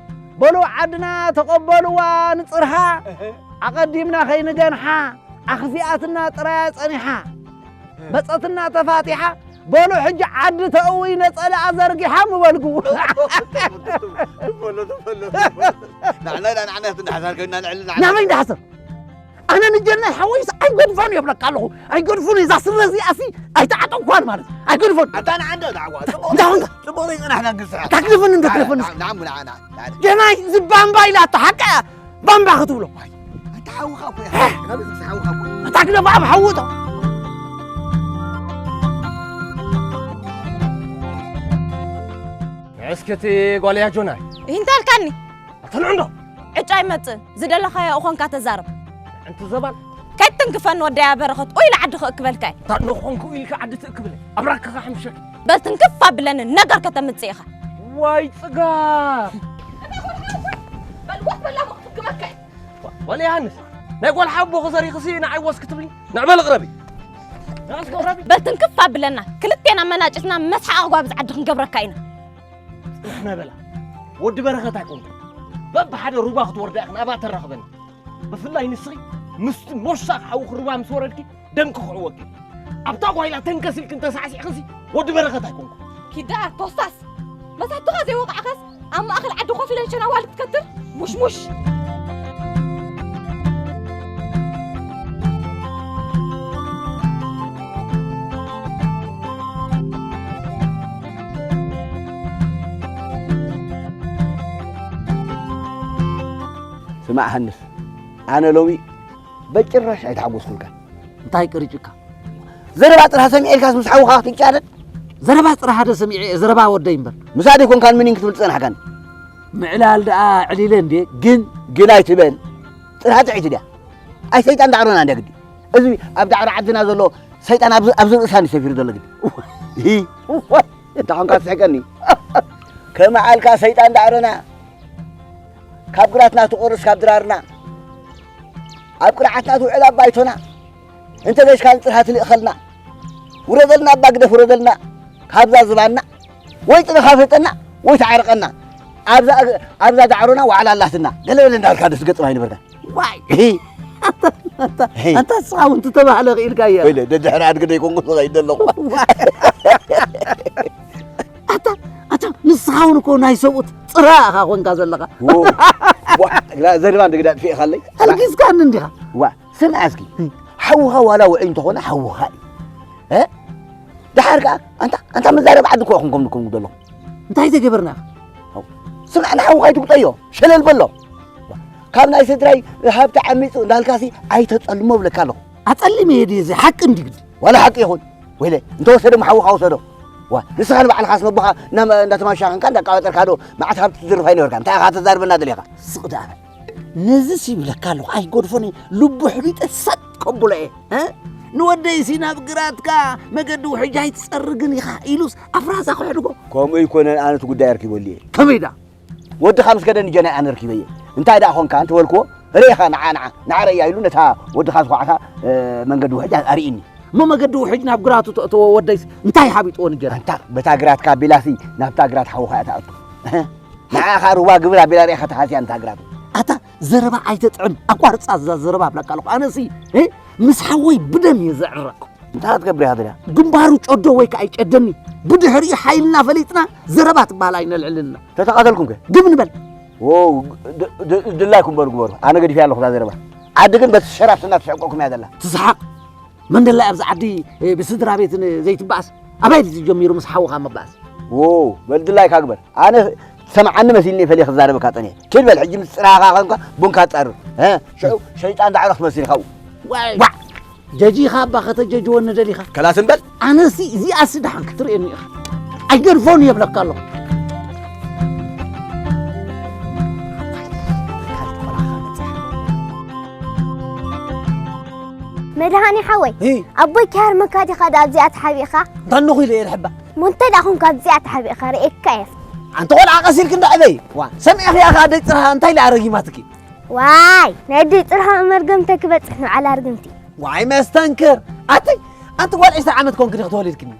በሉ ዓድና ተቐበልዋ ንጽርሃ። እህ። ኣቐዲምና ኸይንገንሓ ኣኽፊኣትና ጥራያ ጸኒሓ። መጸትና ተፋቲሓ፣ በሉ ሕጂ ዓዲ ተእዊ ነጸላኣ ዘርጊሓ ምበልኩ። ንሕና ኢና ንሓሳር ኮይንና ንዕሊ ንሓሳር። ናበይ ንሓስር? ኣነ ንጀናይ ሓወይስ ኣይገድፎን እየ ብለካ ኣለኹ። ኣይገድፎን እየ። እዛ ስረ እዚኣሲ ኣይተዓጠቕኳን ማለት ኣይገድፎን። ኣታ ንዓንደ ዳዕዋ። ጽቡቕ። እንታይ ኾንካ? ጽቡቕ ዘይጽናሕና ግዝኣ። ኣታ ግደፈኒ፣ እንተ ግደፈኒ። ናም፣ ናም፣ ናም፣ ናም። ጀናይ ዝባምባ ኢላ ኣታ ሓቃ ባምባ ክትብሎ። ኣታ ሓውኻ እኮ እያ። እ? ናብዚ ሓውኻ እኮ እያ። ኣታ ግደፍ ኣብ ሓውቶ። እስኪ እቲ ጓል እያ ጆናይ። እንታይ ኢልካኒ? ኣታ ንዕንዶ። ዕጫ ኣይመጽእን። ዝደለኻዮ እኾንካ ተዛረብ። ኣንቲ ዘባን። ከይትንክፈኒ ወደያ በረኸት፣ ኡይ ንዓዲ ክእክበልካ እየ። እታ ንኾንኩ ኢልካ ዓዲ ትእክብለ። ኣብራክኻ ሕምሸክ። በል ትንክፍ ኣብለኒ፣ ነገር ከተምጽእ ኢኻ። ዋይ ጽጋብ። በል ወት በላ ክትክበልካ እየ። ወለ ዮሃንስ፣ ናይ ጓል ሓቦ ክዘሪኽሲ ንዓይ ወስ ክትብሊ? ንዕበል ቅረቢ። ንዕስ ቅረቢ። በል ትንክፍ ኣብለና፣ ክልቴና መናጭትና መስሓቕ ኣጓብዝ ዓዲ ክንገብረካ ኢና። ጽንሕ ነበላ። ወዲ በረኸት ኣይኮንኩ። በብሓደ ሩባ ክትወርዳ ኢኽን ኣብኣ ተራኽበኒ። ብፍላይ ንስኺ ምስቲ ሞሳኽ ሓውኺ ሩባ ምስ ወረድኪ ደምኪ ክዕወኪ። ኣብታ ጓይላ ተንከስ ኢልክን ተሳዕሲዕክንሲ ወዲ በረኸት ኣይኮንኩ። ኪዳ ኮስታስ መሳቱኻ ዘይወቃዕካስ ኣብ ማእኸል ዓዲ ኮፍ ኢለን ሸናዋል ክትከትር ሙሽሙሽ። ስማዕ ሃንስ፣ ኣነ ሎሚ በጭራሽ ኣይተሓጎስኩልካ። እንታይ ቅሪጭካ? ዘረባ ጥራሕ ሰሚዐ ኢልካስ ምስ ሓውኻ ክትጫደድ? ዘረባ ጥራሕ ሓደ ሰሚዐ እየ፣ ዘረባ ወደይ እምበር። ምሳደይ ኮንካን ምኒን ክትብል ዝጸናሕካን? ምዕላል ደኣ ዕሊለ እንዴ፣ ግን ግን ኣይትበል። ጥራሕ ጥዕይቲ ድያ? ኣይ ሰይጣን ዳዕሮና እንድያ ግዲ። እዚ ኣብ ዳዕሮ ዓድና ዘሎ ሰይጣን ኣብዚ፣ ኣብዚ ርእሳ እንዲ ሰፊሩ ዘሎ ግዲ። እሂ። እንታይ ኾንካ ትስሕቀኒ? ከመዓልካ ሰይጣን ዳዕሮና፣ ካብ ግራትና ትቑርስ ካብ ድራርና፣ ኣብ ቅርዓትና ትውዕል ኣብ ባይቶና፣ እንተ ደሽካን ጥርሃ ትልእኸልና፣ ውረደልና ኣባ ግደፍ ውረደልና፣ ካብዛ ዝባና፣ ወይ ጥርኻ ፍለጠና፣ ወይ ተዓርቀና፣ ኣብዛ፣ ኣብዛ ዳዕሮና ዋዕላ ኣላትና፣ ገለ በለ እንዳልካ ደስ ገጥም ኣይነበርካ። ዋይ! ሂ! ኣንታ፣ ኣንታ፣ ሂ! ኣንታ ንስኻ እውን ትተባህለ ክኢልካ እያ። ወይለ፣ ደድሕሪ ኣድጊ ደይኮንኩ ዝኸይድ ዘለኹ። ዋይ! ኣታ፣ ኣታ፣ ንስኻ እውን እኮ ናይ ሰብኡት ጽራ ኢኻ ኮንካ ዘለኻ። ዎ፣ ዋ፣ ግዳ ዘሪባ እንደ ግዳ ጥፊእኻለይ። ኣልጊስካኒ እንዲኻ። ዋ፣ ስምዓ እስኪ፣ ሂ። ሓውኻ ዋላ ውዑይ እንተኾነ ሓውኻ እዩ። እ? ደሓር ከኣ፣ ኣንታ፣ ኣንታ መዛረቢ ዓዲ እኮ ኢኹም ከም ንኮም ዘለኹም። እንታይ ተገበርና? ኣው፣ ስምዓ፣ ንሓውኻ ኣይትጉጠዮ፣ ሸለል በሎ። ካብ ናይ ስድራይ ሃብቲ ዓሚጹ እንዳልካሲ ኣይተጸልሞ እብለካ ኣለኹ። ኣጸሊመ እየ ድየ እዚ ሓቂ እንዲ ግዲ? ዋላ ሓቂ ይኹን፣ ወይለ፣ እንተወሰደ እሞ ሓውኻ ውሰዶ። ዋ፣ ንስኻ ንባዕልኻስ ነቦኻ እና-፣ እንዳተማሻኸንካ እንዳቃባጠርካ ዶ መዓት ሃብቲ ትዝርፍ ኣይነበርካን? እንታይ ኢኻ ተዛርበና ደሊኻ? ስቕ ደኣ በል። ነዚስ ይብለካ ኣለኹ፣ ኣይገድፎን እየ። ልቡ ኣሕቢጠ ሰጥ ከብሎ እየ። እ? ንወደይሲ ናብ ግራትካ መገዲ ውሕጅ ኣይትጸርግን ኢኻ ኢሉስ ኣፍራዛ ከሕድጎ። ከምኡ ኣይኮነን፣ ኣነ እቲ ጉዳይ ኣርኪበሉ እየ። ከመይ ደኣ? ወድኻ ምስ ከደ ንጀናይ ኣነ ኣርኪበየ። እንታይ ደኣ ኾንካ እንተበልክዎ፣ ርኢኻ ንዓ፣ ንዓ፣ ንዓ ርኢያ ኢሉ ነታ ወድኻ ዝኳዕካ፣ እ፣ መንገዲ ውሕጅ ኣርኢኒ። እሞ መገዲ ውሕጅ ናብ ግራቱ ተእተዎ ወደይስ እንታይ ሓቢጥዎ ንጀናይ? ኣንታ በታ ግራትካ ኣቢላሲ ናብታ ግራት ሓውኻ እያ ትኣቱ። ንዓኻ ሩባ ግብር ኣቢላ ርኢኻ ተሓስያ ንታ ግራት። ኣታ ዘረባ ኣይተጥዕም፣ ኣቋርጻ እዛ ዘረባ እብለካ ኣለኹ። ኣነሲ፣ እ፣ ምስ ሓወይ ብደም እየ ዘዕርቕ። እንታይ ክትገብር ኢኻ ትደልያ? ግንባሩ ጨዶ ወይ ከኣ ይጨደኒ። ብድሕሪኡ ሓይልና ፈሊጥና ዘረባ ትበሃል ኣይነልዕልና። ተተቓተልኩም ከ? ግም ንበል። ዎ፣ ድ-፣ ድ-፣ ድላይኩም በሉ ግበሩ። ኣነ ገዲፈያ ኣለኹ እዛ ዘረባ። ዓዲ ግን በቲ ሸራፍትና ትስሕቀኩም እያ ዘላ። ትስሓቕ? መን ደላይ ኣብዚ ዓዲ፣ እ፣ ብስድራ ቤት ን-፣ ዘይትበኣስ? ኣበይ ድዩ ጀሚሩ ምስ ሓውኻ ምባኣስ? ዎ፣ በል ድላይካ ግበር። ኣነ ሰምዓኒ መሲልኒ ፈሊየ ክዛረበካ ጸኒሐ። ኪድ በል ሕጂ ምስ ጽራኻ ኸንካ ቡንካ ጸርብ። እ? ሽዑ ሸይጣን ዳዕሮ ክትመስል ኢኻ። ዋይ! ዋዕ! ጀጂኻ እባ ከተጀጅወኒ ደሊኻ? ከላስ እምበል። ኣነሲ እዚኣሲ ደሓን ክትርእየኒ ኢኻ። ኣይገድፎን እየ እብለካ ኣለኹ። መድሃኒ ሓወይ፣ ሂ። ኣቦይ ከይሃርመካ ዲኻ ደኣ ኣብዚኣ ተሓቢእኻ? እንታ እንኾ ኢለ እየ ዝሕባእ። እሞ እንታይ ደኣ ኾንካ ኣብዚኣ ተሓቢእኻ? ርእየካ እየ። ኣንቲ ቖልዓ ቀስ ኢልኪ እንዳ ዕበይ። ዋ፣ ሰሚዕኽያ ኸኣ ኣደይ ጽርሃ እንታይ ኢላ ረጊማትኪ? ዋይ፣ ናይ ኣደይ ጽርሃ መርገምተ ክበጽሕ ንባዕላ ርግምቲ። ዋይ መስተንክር። ኣቲ፣ ኣንቲ ጓል ዕስራ ዓመት ኮንኪ ዲኺ ተወሊድክኒ?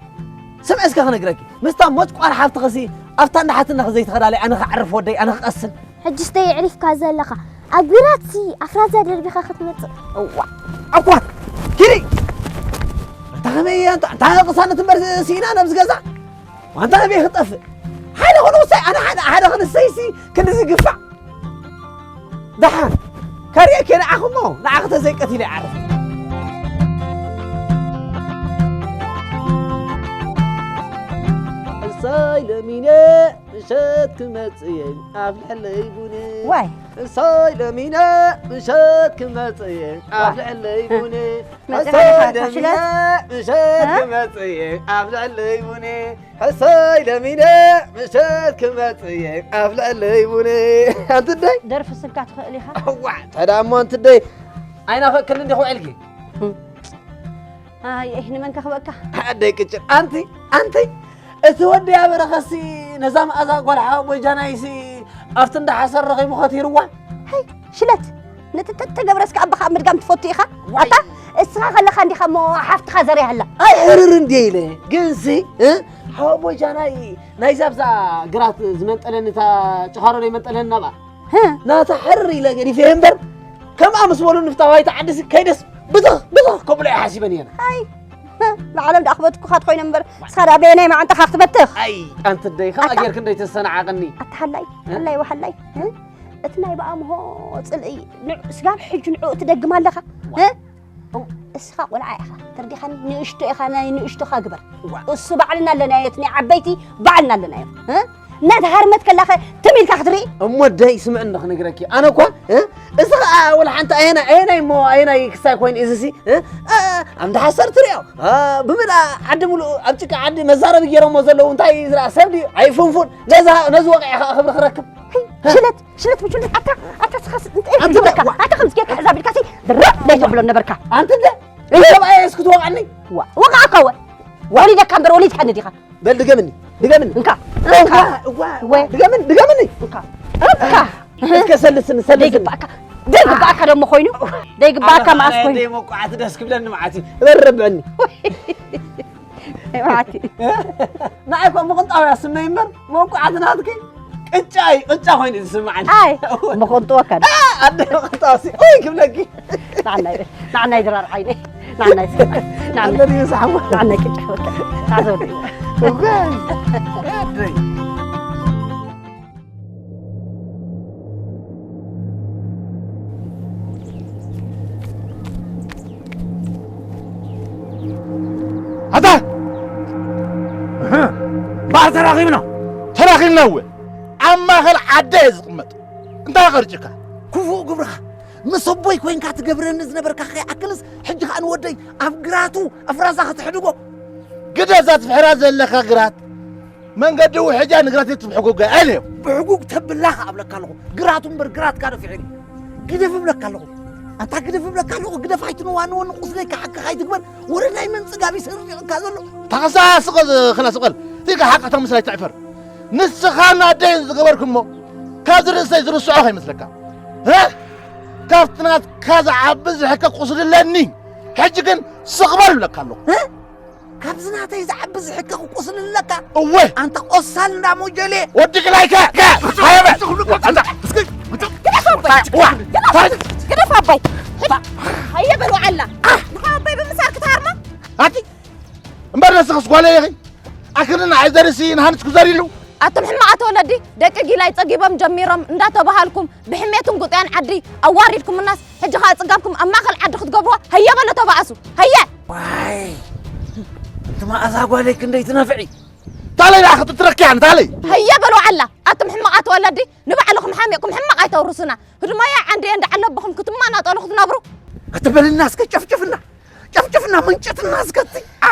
ስምዒ እስከ ክነግረኪ። ምስታ ሞጭቋር ሓፍትኽሲ ኣብታ እንዳ ሓትነኺ ዘይትኸዳለይ ኣነ ክዓርፍ ወደይ ኣነ ክቐስን። ሕጅስ ደይ የዕሪፍካ ዘለኻ? ኣብ ጒራትሲ ኣፍራዛ ደርቢኻ ክትመጽእ? እዋ፣ ኣኳ፣ ኪዲ! ኣንታ ከመይ እያ፣ ኣንታ፣ ኣንታ ቅሳነት እምበር ስኢና ነብዚ ገዛ? ኣንታ ከመይ ክጠፍእ? ሓደ ኾነ ውሳይ፣ ኣነ ሓደ፣ ሓደ ክንሰይሲ ክንዚ ግፋዕ። ደሓን። ከርእየኪ ንዓኹሞ ንዓኺ ተዘይቀቲለ ይዓርፍ። እሰይ ለሚነ ምሸት ክመጽእ እየ ኣብ ልዕለይ ቡነ። ዋይ። እሰይ ለሚነ ምሸት ክመጽእ እየ ኣብ ዋይ። ልዕለይ ቡነ። መጺኻ እሰይ ኢኻ ለሚነ ሽለት? ምሸት እ? ክመጽእ እየ ኣብ ልዕለይ ቡነ። እሰይ ለሚነ ምሸት ክመጽእ እየ ኣብ ልዕለይ ቡነ። ኣንቲ ደይ? ደርፊ ስልካ ትኽእል ኢኻ? እዋ፣ ተዳሞ ኣንቲ ደይ? ኣይናፈቅክን እንዲኹ ውዒልኪ? እም። ኣይ፣ ኣይ፣ ንመን ከኽበካ? ኣደይ ቅጭን፣ ኣንቲ፣ ኣንቲ፣ እቲ ወዲ ኣበረኸሲ ነዛ መኣዛ ጓል ሓወቦይ ጃናይሲ ኣብቲ እንዳ ሓሰር ረኺቡ ኸቲርዋ? ሃይ፣ ሽለት፣ ነቲ ተተገብረ እስከ ኣባኻ ኣብ ምድጋም ትፈቱ ኢኻ? ዋይ። ኣታ፣ እስኻ ከለኻ እንዲኻ እሞ ሓፍትኻ ዘሪሃላ። ኣይ፣ ሕርር እንድየ ኢለ፣ ግንሲ፣ እ? ሓወቦይ ጃናይ ናይዛ ኣብዛ ግራት ዝመንጠለኒ እታ ጭኻሮ ዘይመንጠለኒ ናብኣ። ህእ። ናታ ሕርር ኢለ ገዲፈ እምበር፣ ከምኣ ምስ በሉ ንፍታ ዋይታ ዓዲሲ ከይደስ ብትኽ ብትኽ ከብሎ እየ ሓሲበ ነይረ። ኣይ፣ ህእ፣ ንዓለም ደኣ ክበትኩኻ ትኾይኖም እምበር፣ እስኻ ደኣ በየናይ መዓንጣኻ ክትበትኽ? ኣይ፣ ኣንቲ ደይ፣ ከምኣ ኣታ፣ ጌርክ እንዶ ይተሰናዓቕኒ። ኣታ ሓላይ፣ እ? ሓላይ ወሓላይ፣ እ? እቲ ናይ ብኣምሆ ጽልኢ፣ ንዕ-፣ ስጋብ ሕጂ ንዕኡ ትደግም ኣለኻ? ዋ። እ? እው። እስኻ ቆልዓ ኢኻ፣ ተርዲኻኒ፣ ንእሽቶ ኢኻ፣ ናይ ንእሽቶኻ ግበር። ዋ። እሱ ባዕልና ኣለናዮ፣ እቲ ናይ ዓበይቲ ባዕልና ኣለናዮ። እ? እናተሃርመት ከላኸ ትም ኢልካ ክትርኢ? እሞ ደይ ስምዕኒ ክነግረኪ። ኣነ እኳ፣ እ? እዚ ኸኣ ወላ ሓንቲ ኣየናይ፣ ኣየናይ እሞ፣ ኣየናይ ክሳይ ኮይኑ እዚ ሲ፣ እ? እ፣ ኣምዳ ሓሰር ትሪኦ። እ፣ ብምልኣ ዓዲ ምሉእ ኣብ ጭቃ ዓዲ መዛረቢ ገይሮሞ ዘለዉ እንታይ ዝረኣ ሰብ ድዩ? ኣይፍንፉን። ነዚ፣ ነዚ ወቂዐ ኸኣ ክብሪ ክረክብ። ሽለት፣ ሽለት ምቹለት፣ ኣታ፣ ኣታ፣ ስኻስ፣ እንታይ ኣንቲ ይብለካ? ዋ። ኣታ፣ ከምዚ ጌርካ ሕዛብ ኢልካ ሲ፣ ድራብ ናይ ተብሎ ነበርካ። ኣንቲ እንደ፣ እህ። ሰብኣይ እስኪ ትወቕዐኒ። ዋ፣ ወቕዓካ ወ-፣ ወሊደካ እምበር ወሊድካኒ ዲኻ? በል ድገምኒ፣ ድገምኒ። እንካ፣ እዋ፣ እንካ። እዋ፣ እዋ፣ ወይ። ድገምኒ፣ ድገምኒ። እንካ፣ እንካ። እስከ ሰልስኒ፣ ሰልስኒ። ደይግባእካ፣ ደይግባእካ ደሞ ኮይኑ፣ ደይግባእካ ኣነ መኣስ ኸኣ ኮይኑ። ደይ መቋዕቲ ደስ ክብለኒ መዓት እዩ። በርብዕኒ። ወይ። ማዕቲ። ንዓይ እኮ ምቕንጣው እያ ስመይ እምበር፣ መውቃዕቲ ናትኪ ቅጫ እዩ፣ ቅጫ ኮይኑ እዩ ዝስምዓኒ። ኣይ፣ ምቕንጥወካ ዶ? ኣ፣ ኣደ ምቕንጣው ሲ፣ ኡይ ክብለኪ። ንዓናይ፣ ንዓናይ ድራር ዓይነይ፣ ንዓናይ ስምዓይ፣ ንዓናይ። ኣደ ድዩ ዝሓሞ? ንዓናይ ቅጫ በቃ። ታዘው ድዩ? እኮ። ኣደይ። ኣታ! እህ! እምበኣር ተራኺብና፣ ተራኺብና እወ። ኣብ ማእኸል ዓዲ እየ ዝቕመጥ። እንታይ ቀርጭካ? ክፉእ ግብርኻ። ምስ ኣቦይ ኮይንካ ትገብረኒ ዝነበርካ ከይኣክልስ፣ ሕጂ ኸኣ ንወደይ ኣብ ግራቱ ኣፍራዛ ክትሕድጎ። ግደ እዛ ትፍሕራ ዘለኻ ግራት። መንገዲ ውሕጃ ንግራት የትብሕጉጋ ኣልዮ። ብሕጉግ ተብላ ከኣ እብለካ ኣለኹ። ግራቱ እምበር ግራትካ ዶ ፍሒሩ? ግደፍ እብለካ ኣለኹ። ኣንታ ግደፍ እብለካ ኣለኹ። ግደፍ ኣይትነዋንወኒ፣ ቁስለይ ክሓክኽ ኣይትግበር። ወረ ናይ መን ጽጋብ ይሰርቕ ዘሎ? ታኸሳ ስቕ ዝ-፣ ኽላ ስቕ በል። ቲካ ሓቅታ ምስላይ ትዕፈር። ንስኻን ኣደይን ዝገበርኩሞ ካብዚ ርእሰይ ዝርስዖ ከይመስለካ። እ? ካብቲ ናትካ ዝዓቢ ዝሕከ ቁስሊ ኣለኒ። ሕጂ ግን ስቕ በል እብለካ ኣለኹ። እ? ካብዚ ናተይ ዝዓቢ ዝሕከኽ ቁስሊ ኣለካ? እወ። ኣንታ ቆሳል እንዳ ሞጀሌ። ወዲ ግላይካ፣ ከ፣ ሃየ በል። ኣንታ፣ እስኪ፣ ግደፍ ኣቦይ። ዋ፣ ግደፍ፣ ታሪክ። ግደፍ ኣቦይ። ሃየ በል ወዓላ። ንኻ ኣቦይ ብምሳር ክትሃርማ? ኣቲ፣ እምበር ነስኽስ ጓለይ ኢኺ። ኣክልና ኣይዘርሲ ንሃንስ ክዘር ኢሉ። ኣቱም ሕማቓት ወለዲ፣ ደቂ ጊላይ ጸጊቦም ጀሚሮም እንዳተባሃልኩም ብሕሜትን ጉጥያን ዓዲ ኣዋሪድኩምናስ፣ ሕጂ ኸኣ ጽጋብኩም ኣብ ማእከል ዓዲ ክትገብርዎ፣ ሃየ በሉ ተባኣሱ፣ ሃየ! ዋይ! እንቲ መኣዛ ጓለይ ክንደይ ትነፍዒ! ታለይ ደኣ ክትትረክያ ንታለይ! ሃየ በሉ ዓላ! ኣቱም ሕማቓት ወለዲ፣ ንባዕልኹም ሓሚቕኩም ሕማቕ ኣይተውርሱና። ህድሞያ ዓንደየ እንዳዓለብኹም ክትመናጠሉ ክትነብሩ። ኣትበልና እስከ ጨፍጭፍና! ጨፍጭፍና መንጨትና እስከ እቲ! ኣ!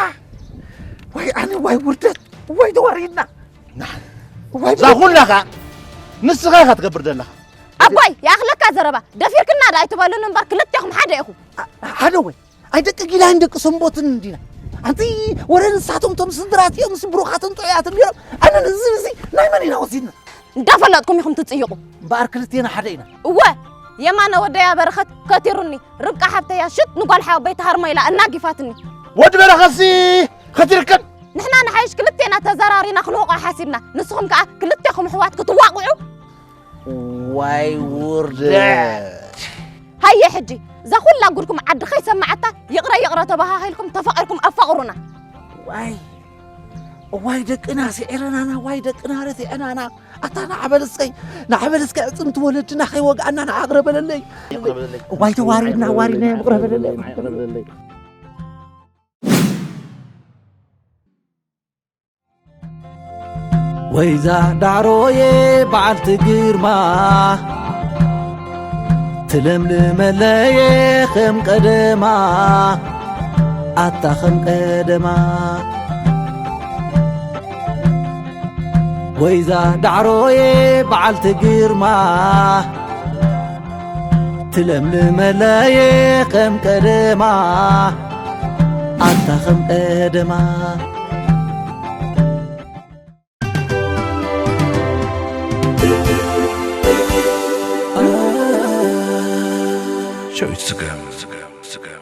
ዋይ ኣነ ዋይ ውርደት! ዋይ ተዋሪድና! ዋይ እዛ ኩላ ኸኣ ንስኻ ኢኻ ትገብር ዘለኻ። ኣቦይ፣ ይኣኽለካ ዘረባ። ደፊርክና ዶ ኣይትበሉን እምበር ክልቴኹም ሓደ ኢኹም። ኣ-፣ ሓደ ወይ? ኣይ ደቂ ጊላን ደቂ ሰንቦትን እንዲና። ኣንቲ ወረ ንሳቶም ቶም ስድራት እዮም፣ ምስ ብሩኻትን ጥዑያትን ነይሮም። ኣነ እዚ፣ እዚ ናይ መን ኢና ወሲድና? እንዳፈለጥኩም ኢኹም ትጽይቑ። እምበኣር ክልቴና ሓደ ኢና። እወ፣ የማነ ወደያ በረኸት ከቲሩኒ፣ ርብቃ ሓብተያ ሽጥ ንጓል ሓወቦይ ትሃርሞ ኢላ ኣናጊፋትኒ። ወዲ በረኸትሲ ከቲርክን? ንሕና ንሓይሽ ክልቴና ተዘራሪና ክንውቕዖ ሓሲብና፣ ንስኹም ከኣ ክልቴኹም ኣሕዋት ክትዋቕዑ? ዋይ ውርደት! ሃየ ሕጂ፣ እዛ ኩላ ጉድኩም ዓዲ ከይሰማዓታ፣ ይቕረ ይቕረ ተባሃሂልኩም ተፋቒርኩም ኣፋቕሩና። ዋይ! እዋይ ደቅና ስዒረናና፣ እዋይ ደቅና ረቲዐናና። ኣታ ንዓበለስከይ፣ ንዓበለስከይ ዕፅምቲ ወለድና ከይወግኣና ንዓቕረበለለይ። እዋይ ተዋሪድና፣ ዋሪድና ይቕረበለለይ። ወይዛ ዳዕሮየ በዓልቲ ግርማ ትለምልመለየ ከም ቀደማ ኣታ ከም ቀደማ ወይዛ ዳዕሮየ በዓልቲ ግርማ ትለምልመለየ ከም ቀደማ ኣታ ከም ቀደማ ሸዊት ስገም ስገም ስገም